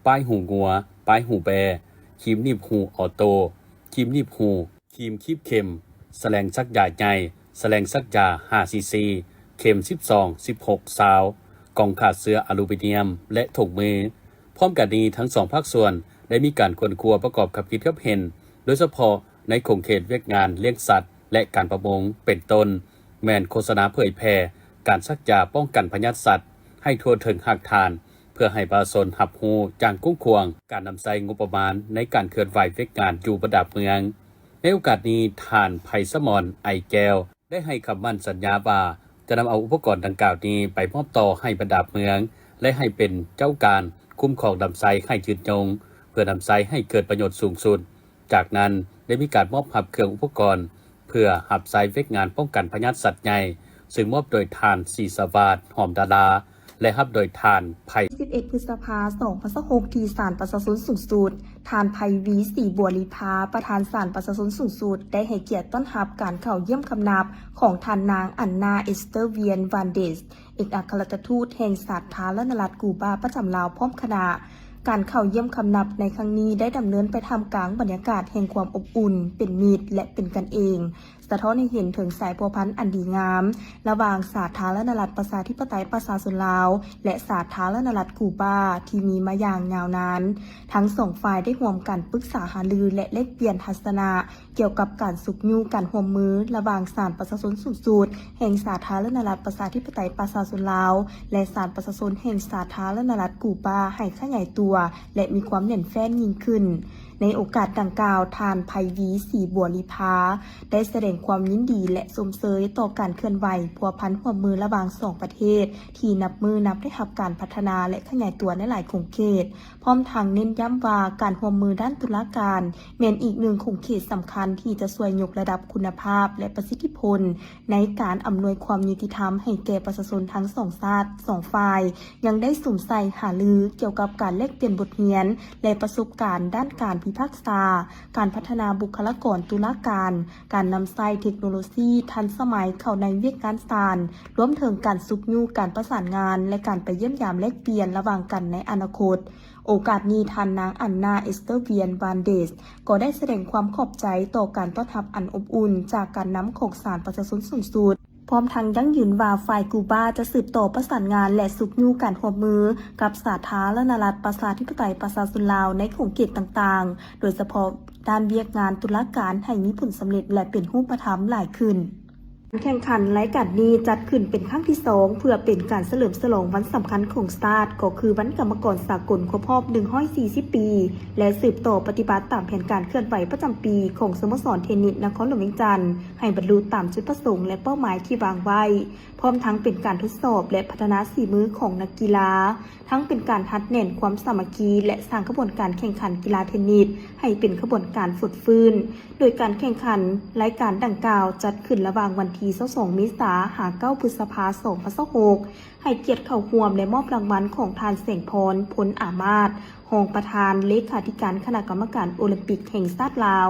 ປ້າຍຫູງົວ, ປ້າຍຫູແບ້, ຄີມໜີບຫູອໍໂຕ້, ຄີມໜີບຫູ, ຄີມຄີບເຂັມ, ສະແລງສັກຢາໃຫຍ່, ສະແລງສັກຢາຫ້າຊີຊີ, ເຂັມສິບສອງ, ສິບຫົກ, ຊາວ, ກ່ອງຂ້າເຊື້ອອາລູມີນຽມ ແລະ ຖົງມື. ພ້ອມກັນນີ້, ທັງສອງພາກສ່ວນໄດ້ມີການຄົ້ນຄວ້າປະກອບກັບຄິດກັບເຫັນ, ໂດຍສະເພາະໃນຂົງເຂດວຽກງານລ້ຽງສັດ ແລະ ການປະມົງ ເປັນຕົ້ນ ແມ່ນໂຄສະນາເຜີຍແຜ່ການສັກຢາປ້ອງກັນພະຍາດສັດໃຫ້ທົ່ວເຖິງຮາກຖານ, ເ ພື່ອໃຫ້ປະຊາຊົນຮັບຮູ້ຢ່າງກວ້າງຂວາງການນຳໃຊ້ງົບປະມານໃນການເຄື່ອນໄຫວວຽກງານຢູ່ບັນດາເມືອງ. ໃນໂອກາດນີ້, ທ່ານ ໄພສະໝອນ ໄອແກ້ວ ໄດ້ໃຫ້ຄຳໝັ້ນສັນຍາວ່າ ຈະນຳເອົາອຸປະກອນດັ່ງກ່າວນີ້ໄປມອບຕໍ່ໃຫ້ບັນດາເມືອງ ແລະ ໃຫ້ເປັນເຈົ້າການຄຸ້ມຄອງນຳໃຊ້ໃຫ້ຍືນຍົງ ເພື່ອນຳໃຊ້ໃຫ້ເກີດປະໂຫຍດສູງສຸດ. ຈາກນັ້ນໄດ້ມີການມອບຮັບເຄື່ອງອຸປະກອນ ເພື່ອຮັບໃຊ້ວຽກງານປ້ອງກັນພະຍາດສັດໃຫຍ່, ຊຶ່ງມອບໂດຍທ່ານ ສີສະຫວາດ ຫອມດາລາ ແລະ ຮັບໂດຍທ່ານ ໄພ ສິບເອັດ ພຶດສະພາ ສອງພັນຊາວຫົກ ທີ່ສານປະຊາຊົນສູງສຸດ, ທ່ານ ໄພວີ ສີບົວລີພາ ປະທານສານປະຊາຊົນສູງສຸດ ໄດ້ໃຫ້ກຽດຕ້ອນຮັບການເຂົ້າຢ້ຽມຄຳນັບຂອງທ່ານນາງ ອັນນາ ເອສເຕີວຽນ ວານເດສ ເອກອັກຄະລັດຖະທູດແຫ່ງສາທາລະນະລັດກູບາປະຈຳລາວ ພ້ອມຄະນະ. ການເຂົ້າຢ້ຽມຄຳນັບໃນຄັ້ງນີ້ໄດ້ດຳເນີນໄປທ່າມກາງບັນຍາກາດແຫ່ງຄວາມອົບອຸ່ນ, ເປັນມິດ ແລະ ເປັນກັນເອງ, ສະທ້ອນໃຫ້ເຫັນເຖິງສາຍພົວພັນອັນດີງາມລະຫວ່າງສາທາລະນະລັດປະຊາທິປະໄຕປະຊາຊົນລາວ ແລະ ສາທາລະນະລັດກູບາ ທີ່ມີມາຢ່າງຍາວນານ. ທັງສອງຝ່າຍໄດ້ຮ່ວມກັນປຶກສາຫາລື ແລະ ແລກປ່ຽນທັດສະນະ ກ່ຽວກັບການຊຸກຍູ້ການຮ່ວມມືລະຫວ່າງສານປະຊາຊົນສູງສຸດແຫ່ງສາທາລະນະລັດປະຊາທິປະໄຕປະຊາຊົນລາວ ແລະ ສານປະຊາຊົນແຫ່ງສາທາລະນະລັດກູບາ ໃຫ້ຂະຫຍາຍຕົວ ແລະ ມີຄວາມແໜ້ນແຟ້ນຍິ່ງຂຶ້ນ. ໃນໂອກາດດັ່ງກ່າວ, ທ່ານ ໄພວີ ສີບົວລີພາ ໄດ້ສະແດງຄວາມຍິນດີ ແລະ ຊົມເຊີຍຕໍ່ການເຄື່ອນໄຫວພົວພັນຮ່ວມມືລະຫວ່າງສອງປະເທດ ທີ່ນັບມື້ນັບໄດ້ຮັບການພັດທະນາ ແລະ ຂະຫຍາຍຕົວໃນຫຼາຍຂົງເຂດ. ພ້ອມທັງເນັ້ນຢ້ຳວ່າ ການຮ່ວມມືດ້ານຕຸລາການ ແມ່ນອີກໜຶ່ງຂົງເຂດສຳຄັນທີ່ຈະຊ່ວຍຍົກລະດັບຄຸນນະພາບ ແລະ ປະສິດທິຜົນໃນການອຳນວຍຄວາມຍຸຕິທຳໃຫ້ແກ່ປະຊາຊົນທັງສອງຊາດ, ສອງຝ່າຍ ຍັງໄດ້ສຸມໃສ່ຫາລືກ່ຽວກັບການແລກປ່ຽນບົດຮຽນ ແລະ ປະສົບການດ້ານການພິພາກສາ, ການພັດທະນາບຸກຄະລາກອນຕຸລາການ, ການນຳໃຊ້ເທັກໂນໂລຊີທັນສະໄໝເຂົ້າໃນວຽກງານສານ, ລວມເຖິງການຊຸກຍູ້ການປະສານງານ ແລະ ການໄປຢ້ຽມຢາມແລກປ່ຽນລະຫວ່າງກັນໃນອະນາຄົດ. ໂອກາດນີ້, ທ່ານນາງ ອັນນາ ເອສເຕີວຽນ ວານເດສ ກໍໄດ້ສະແດງຄວາມຂອບໃຈຕໍ່ການຕ້ອນຮັບອັນອົບອຸ່ນຈາກການນຳຂອງສານປະຊາຊົນສູງສຸດ, ພ້ອມທັງຢັ້ງຢືນວ່າ ຝ່າຍກູບາຈະສືບຕໍ່ປະສານງານ ແລະ ຊຸກຍູ້ການຮ່ວມມືກັບສາທາລະນະລັດປະຊາທິປະໄຕປະຊາຊົນລາວໃນຂົງເຂດຕ່າງໆ, ໂດຍສະເພາະດ້ານວຽກງານຕຸລາການໃຫ້ມີຜົນສຳເລັດ ແລະ ເປັນຮູບປະທຳຫຼາຍຂຶ້ນ. ການແຂ່ງຂັນລາຍການນີ້ຈັດຂຶ້ນເປັນຄັ້ງທີສອງ ເພື່ອເປັນການສະເຫຼີມສະຫຼອງວັນສຳຄັນຂອງຊາດ, ກໍຄືວັນກຳມະກອນສາກົນຄົບຮອບໜຶ່ງຮ້ອຍສີ່ສິບປີ ແລະ ສືບຕໍ່ປະຕິບັດຕາມແຜນການເຄື່ອນໄຫວປະຈຳປີຂອງສະໂມສອນເທນນິດນະຄອນຫຼວງວຽງຈັນ ໃຫ້ບັນລຸຕາມຈຸດປະສົງ ແລະ ເປົ້າໝາຍທີ່ວາງໄວ້, ພ້ອມທັງເປັນການທົດສອບ ແລະ ພັດທະນາສີມືຂອງນັກກິລາ, ທັງເປັນການຮັດແໜ້ນຄວາມສາມັກຄີ ແລະ ສ້າງຂະບວນການແຂ່ງຂັນກິລາເທນນິດໃຫ້ເປັນຂະບວນການຟົດຟື້ນ. ໂດຍການແຂ່ງຂັນລາຍການດັ່ງກ່າວຈັດຂຶ້ນລະຫວ່າງວັນທີຊາວສອງ ເມສາ ຫາ ເກົ້າ ພຶດສະພາ ສອງພັນຊາວຫົກ, ໃຫ້ກຽດເຂົ້າຮ່ວມ ແລະ ມອບລາງວັນຂອງທ່ານ ແສງພອນ ພົນອາມາດ ຮອງປະທານເລຂາທິການຄະນະກຳມະການໂອລິມປິກແຫ່ງຊາດລາວ,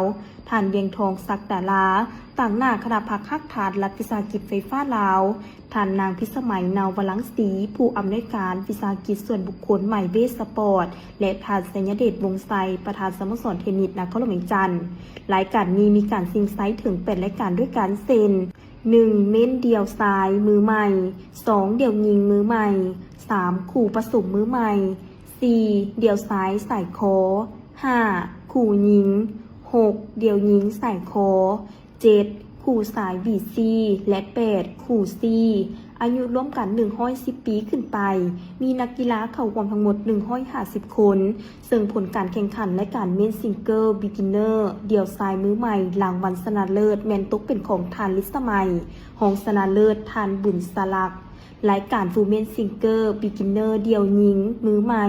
ທ່ານ ວຽງທອງ ສັກດາລາ ຕາງໜ້າຄະນະພັກຮາກຖານລັດວິສາຫະກິດໄຟຟ້າລາວ, ທ່ານນາງ ພິດສະໄໝ ນາວວະລັງສີ ຜູ້ອຳນວຍການວິສາຫະກິດສ່ວນບຸກຄົນ ໄມເວສປອດ ແລະ ທ່ານ ໄຊຍະເດດ ວົງໄຊ ປະທານສະໂມສອນເທນນິດນະຄອນຫຼວງວຽງຈັນ. ລາຍການນີ້ມີການຊິງໄຊເຖິງແປດລາຍການດ້ວຍກັນ ເຊັ່ນ ໜຶ່ງ ເມັນດ່ຽວຊາຍມືໃໝ່, ສອງ ດ່ຽວຍິງມືໃໝ່, ສາມ ຄູ່ປະສົມມືໃໝ່, ສີ່ ດ່ຽວຊາຍສາຍຄໍ, ຫ້າ ຄູ່ຍິງ, ຫົກ ດ່ຽວຍິງສາຍຄໍ, ເຈັດ ຄູ່ຊາຍບີຊີ ແລະ ແປດ ຄູ່ຊີ ອາຍຸລວມກັນໜຶ່ງຮ້ອຍສິບປີຂຶ້ນໄປ, ມີນັກກິລາເຂົ້າຮ່ວມທັງໝົດໜຶ່ງຮ້ອຍຫ້າສິບຄົນ, ເຊິ່ງຜົນການແຂ່ງຂັນລາຍການເມັນຊິງເກີລ ບິກິນເນີ່ ດ່ຽວຊາຍມືໃໝ່ ລາງວັນຊະນະເລີດແມ່ນຕົກເປັນຂອງທ່ານ ລິດສະໄໝ, ຮອງຊະນະເລີດທ່ານ ບຸນສະຫຼັກ. ລາຍການ Women Single Beginner ດ່ຽວຍິງມືໃໝ່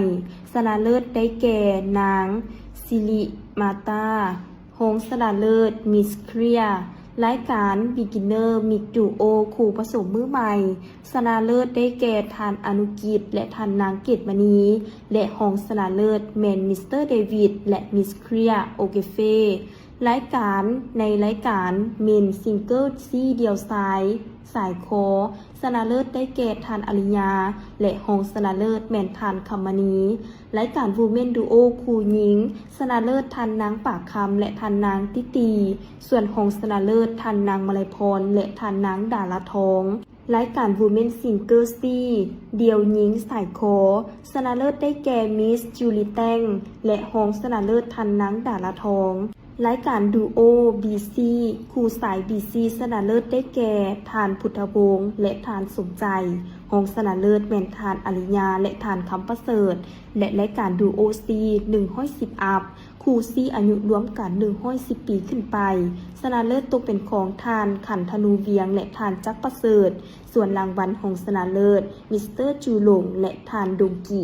ຊະນະເລີດໄດ້ແກ່ນາງ ສິລິມາຕາ ຮອງຊະນະເລີດ Miss Korea. ລາຍການ Beginner Mixed Duo ຄູ່ປະສົມມືໃໝ່ ຊະນະເລີດໄດ້ແກ່ທ່ານ ອະນຸກິດ ແລະ ທ່ານນາງ ເກດມະນີ ແລະ ຮອງຊະນະເລີດແມ່ນ Mister David ແລະ Miss Korea ໂອເກເຟ. ລາຍການ ໃນລາຍການ Men's Single ຊີ້ດ່ຽວຊາຍ ສາຍຄໍ ຊະນະເລີດໄດ້ແກ່ທ່ານ ອາລິຍາ ແລະ ຮອງຊະນະເລີດແມ່ນທ່ານ ຄຳມະນີ. ລາຍການ Women Duo ຄູ່ຍິງ ຊະນະເລີດທ່ານນາງ ປາຄຳ ແລະ ທ່ານນາງ ຕິຕີ, ສ່ວນຮອງຊະນະເລີດທ່ານນາງ ມະໄລພອນ ແລະ ທ່ານນາງ ດາລາທອງ. ລາຍການ Women Single ຊີ້ດ່ຽວຍິງສາຍຄໍ ຊະນະເລີດໄດ້ແກ່ Miss ຈູລີແຕງ ແລະ ຮອງຊະນະເລີດທ່ານນາງ ດາລາທອງ. ລາຍການ Duo ບີຊີ ຄູ່ສາຍບີຊີ ຊະນະເລີດໄດ້ແກ່ທ່ານ ພຸດທະວົງ ແລະ ທ່ານ ສົມໃຈ. ຮອງຊະນະເລີດແມ່ນທ່ານອາລິຍາ ແລະ ທ່ານຄຳປະເສີດ ແລະ ລາຍການດູໂອຊີໜຶ່ງຮ້ອຍສິບອັບ ຄູ່ຊີ້ອາຍຸລວມກັນໜຶ່ງຮ້ອຍສິບປີຂຶ້ນໄປ. ຊະນະເລີດຕົກເປັນຂອງທ່ານຂັນທະນູວຽງ ແລະ ທ່ານຈັກປະເສີດ, ສ່ວນລາງວັນຮອງຊະນະເລີດ ມິສເຕີຈູຫຼົງ ແລະ ທ່ານດົງກີ.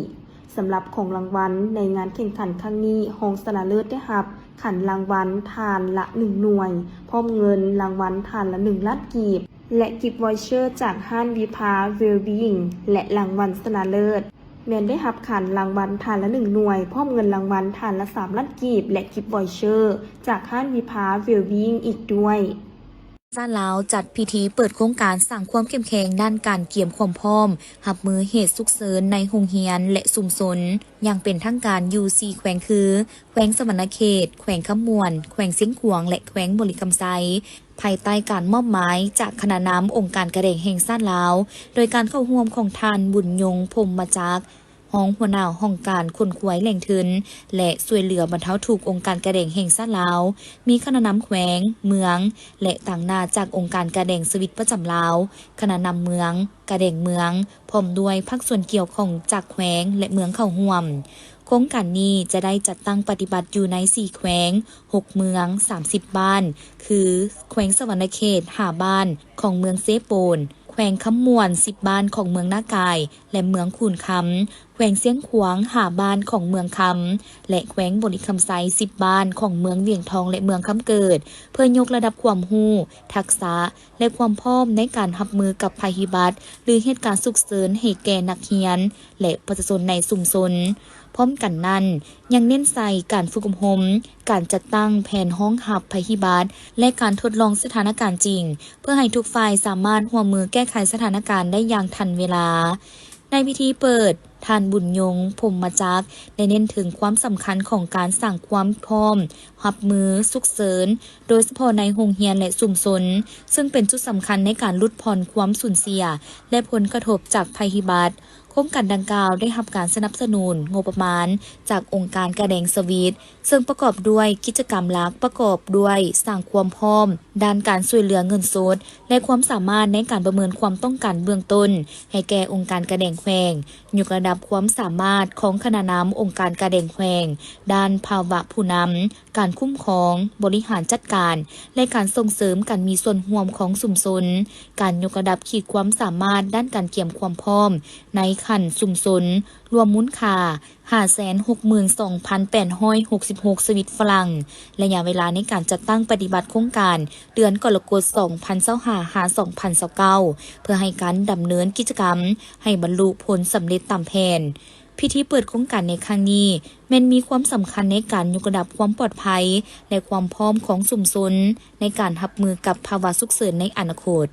ສຳລັບຂອງລາງວັນໃນງານແຂ່ງຂັນຄັ້ງນີ້, ຮອງຊະນະເລີດໄດ້ຮັບຂັນລາງວັນທ່ານລະໜຶ່ງໜ່ວຍ, ພ້ອມເງິນລາງວັນທ່ານລະໜຶ່ງລ້ານກີບ ແລະ ກິບວອຍເຊີຈາກຮ້ານວິພາ Wellbeing ແລະ ລາງວັນຊະນະເລີດ ແມ່ນໄດ້ຮັບຂັນລາງວັນທ່ານລະໜຶ່ງໜ່ວຍ, ພ້ອມເງິນລາງວັນທ່ານລະສາມລ້ານກີບ ແລະ ກິບວອຍເຊີຈາກຮ້ານວິພາ Wellbeing ອີກດ້ວຍ. ຊາດລາວຈັດພິທີເປີດໂຄງການສ້າງຄວາມເຂັ້ມແຂງດ້ານການກຽມຄວາມພ້ອມຮັບມືເຫດສຸກເສີນໃນໂຮງຮຽນ ແລະ ຊຸມຊົນ ຢ່າງເປັນທາງການຢູ່ສີ່ແຂວງຄື ແຂວງສະຫວັນນະເຂດ, ແຂວງຄຳມ່ວນ, ແຂວງຊຽງຂວາງ ແລະ ແຂວງບໍລິຄຳໄຊ, ພາຍໃຕ້ການມອບໝາຍຈາກຄະນະນຳອົງການກາແດງແຫ່ງຊາດລາວ, ໂດຍການເຂົ້າຮ່ວມຂອງທ່ານ ບຸນຍົງ ພົມມະຈັກ, ຮອງຫົວໜ້າຫ້ອງການຂົນຂວາຍແຫຼ່ງທຶນ ແລະ ຊ່ວຍເຫຼືອບັນເທົາທຸກອົງການກາແດງແຫ່ງຊາດລາວ, ມີຄະນະນຳແຂວງ, ເມືອງ ແລະ ຕາງໜ້າຈາກອົງການກາແດງສະວິດປະຈຳລາວ, ຄະນະນຳເມືອງ, ກາແດງເມືອງ, ພ້ອມດ້ວຍພາກສ່ວນກ່ຽວຂ້ອງຈາກແຂວງ ແລະ ເມືອງເຂົ້າຮ່ວມ. ໂຄງການນີ້ຈະໄດ້ຈັດຕັ້ງປະຕິບັດຢູ່ໃນສີ່ແຂວງ, ຫົກເມືອງ, ສາມສິບບ້ານ ຄື ແຂວງສະຫວັນນະເຂດ ຫ້າບ້ານຂອງເມືອງເຊໂປນ, ແຂວງຄຳມ່ວນ ສິບບ້ານຂອງເມືອງນາກາຍ ແລະ ເມືອງຄູນຄຳ, ແຂວງຊຽງຂວາງ ຫ້າບ້ານຂອງເມືອງຄຳ ແລະ ແຂວງບໍລິຄຳໄຊ ສິບບ້ານຂອງເມືອງວຽງທອງ ແລະ ເມືອງຄຳເກີດ ເພື່ອຍົກລະດັບຄວາມຮູ້, ທັກສະ ແລະ ຄວາມພ້ອມໃນການຮັບມືກັບໄພພິບັດ ຫຼື ເຫດການສຸກເສີນໃຫ້ແກ່ນັກຮຽນ ແລະ ປະຊາຊົນໃນຊຸມຊົນ. ພ້ອມກັນນັ້ນ, ຍັງເນັ້ນໃສ່ການຝຶກອົບຮົມ, ການຈັດຕັ້ງແຜນຮອງຮັບໄພພິບັດ ແລະ ການທົດລອງສະຖານະການຈິງ ເພື່ອໃຫ້ທຸກຝ່າຍສາມາດຮ່ວມມືແກ້ໄຂສະຖານະການໄດ້ຢ່າງທັນເວລາ. ໃນພິທີເປີດ, ທ່ານ ບຸນຍົງ ພົມມະຈັກ ໄດ້ເນັ້ນເຖິງຄວາມສຳຄັນຂອງການສ້າງຄວາມພ້ອມຮັບມືສຸກເສີນ, ໂດຍສະເພາະໃນໂຮງຮຽນ ແລະ ຊຸມຊົນ, ເຊິ່ງເປັນຈຸດສຳຄັນໃນການຫຼຸດຜ່ອນຄວາມສູນເສຍ ແລະ ຜົນກະທົບຈາກໄພພິບັດ. ໂຄງການດັ່ງກ່າວໄດ້ຮັບການສະໜັບສະໜູນງົບປະມານຈາກອົງການກາແດງສະວິດ, ເຊິ່ງປະກອບດ້ວຍກິດຈະກຳຫຼັກປະກອບດ້ວຍສ້າງຄວາມພ້ອມດ້ານການຊ່ວຍເຫຼືອເງິນສົດ ແລະ ຄວາມສາມາດໃນການປະເມີນຄວາມຕ້ອງການເບື້ອງຕົ້ນໃຫ້ແກ່ອົງການກາແດງແຂວງ, ຍົກລະດັບຄວາມສາມາດຂອງຄະນະນຳອົງການກາແດງແຂວງ ດ້ານພາວະຜູ້ນຳ, ການຄຸ້ມຄອງ, ບໍລິຫານຈັດການ ແລະ ການສົ່ງເສີມການມີສ່ວນຮ່ວມຂອງຊຸມຊົນ, ການຍົກລະດັບຂີດຄວາມສາມາດດ້ານການກຽມຄວາມພ້ອມໃນຂັ້ນຊຸມຊົນ, ລວມມູນຄ່າ ຫ້າແສນຫົກໝື່ນສອງພັນແປດຮ້ອຍຫົກສິບຫົກສະວິດຝຣັ່ງ. ໄລຍະເວລາໃນການຈັດຕັ້ງປະຕິບັດໂຄງການ ເດືອນກໍລະກົດ ສອງພັນຊາວຫ້າ ຫາ ສອງພັນຊາວເກົ້າ ເພື່ອໃຫ້ການດຳເນີນກິດຈະກຳໃຫ້ບັນລຸຜົນສຳເລັດຕາມແຜນ. ພິທີເປີດໂຄງການໃນຄັ້ງນີ້ ແມ່ນມີຄວາມສຳຄັນໃນການຍົກລະດັບຄວາມປອດໄພ ແລະ ຄວາມພ້ອມຂອງຊຸມຊົນໃນການຮັບມືກັບພາວະສຸກເສີນໃນອະນາຄົດ.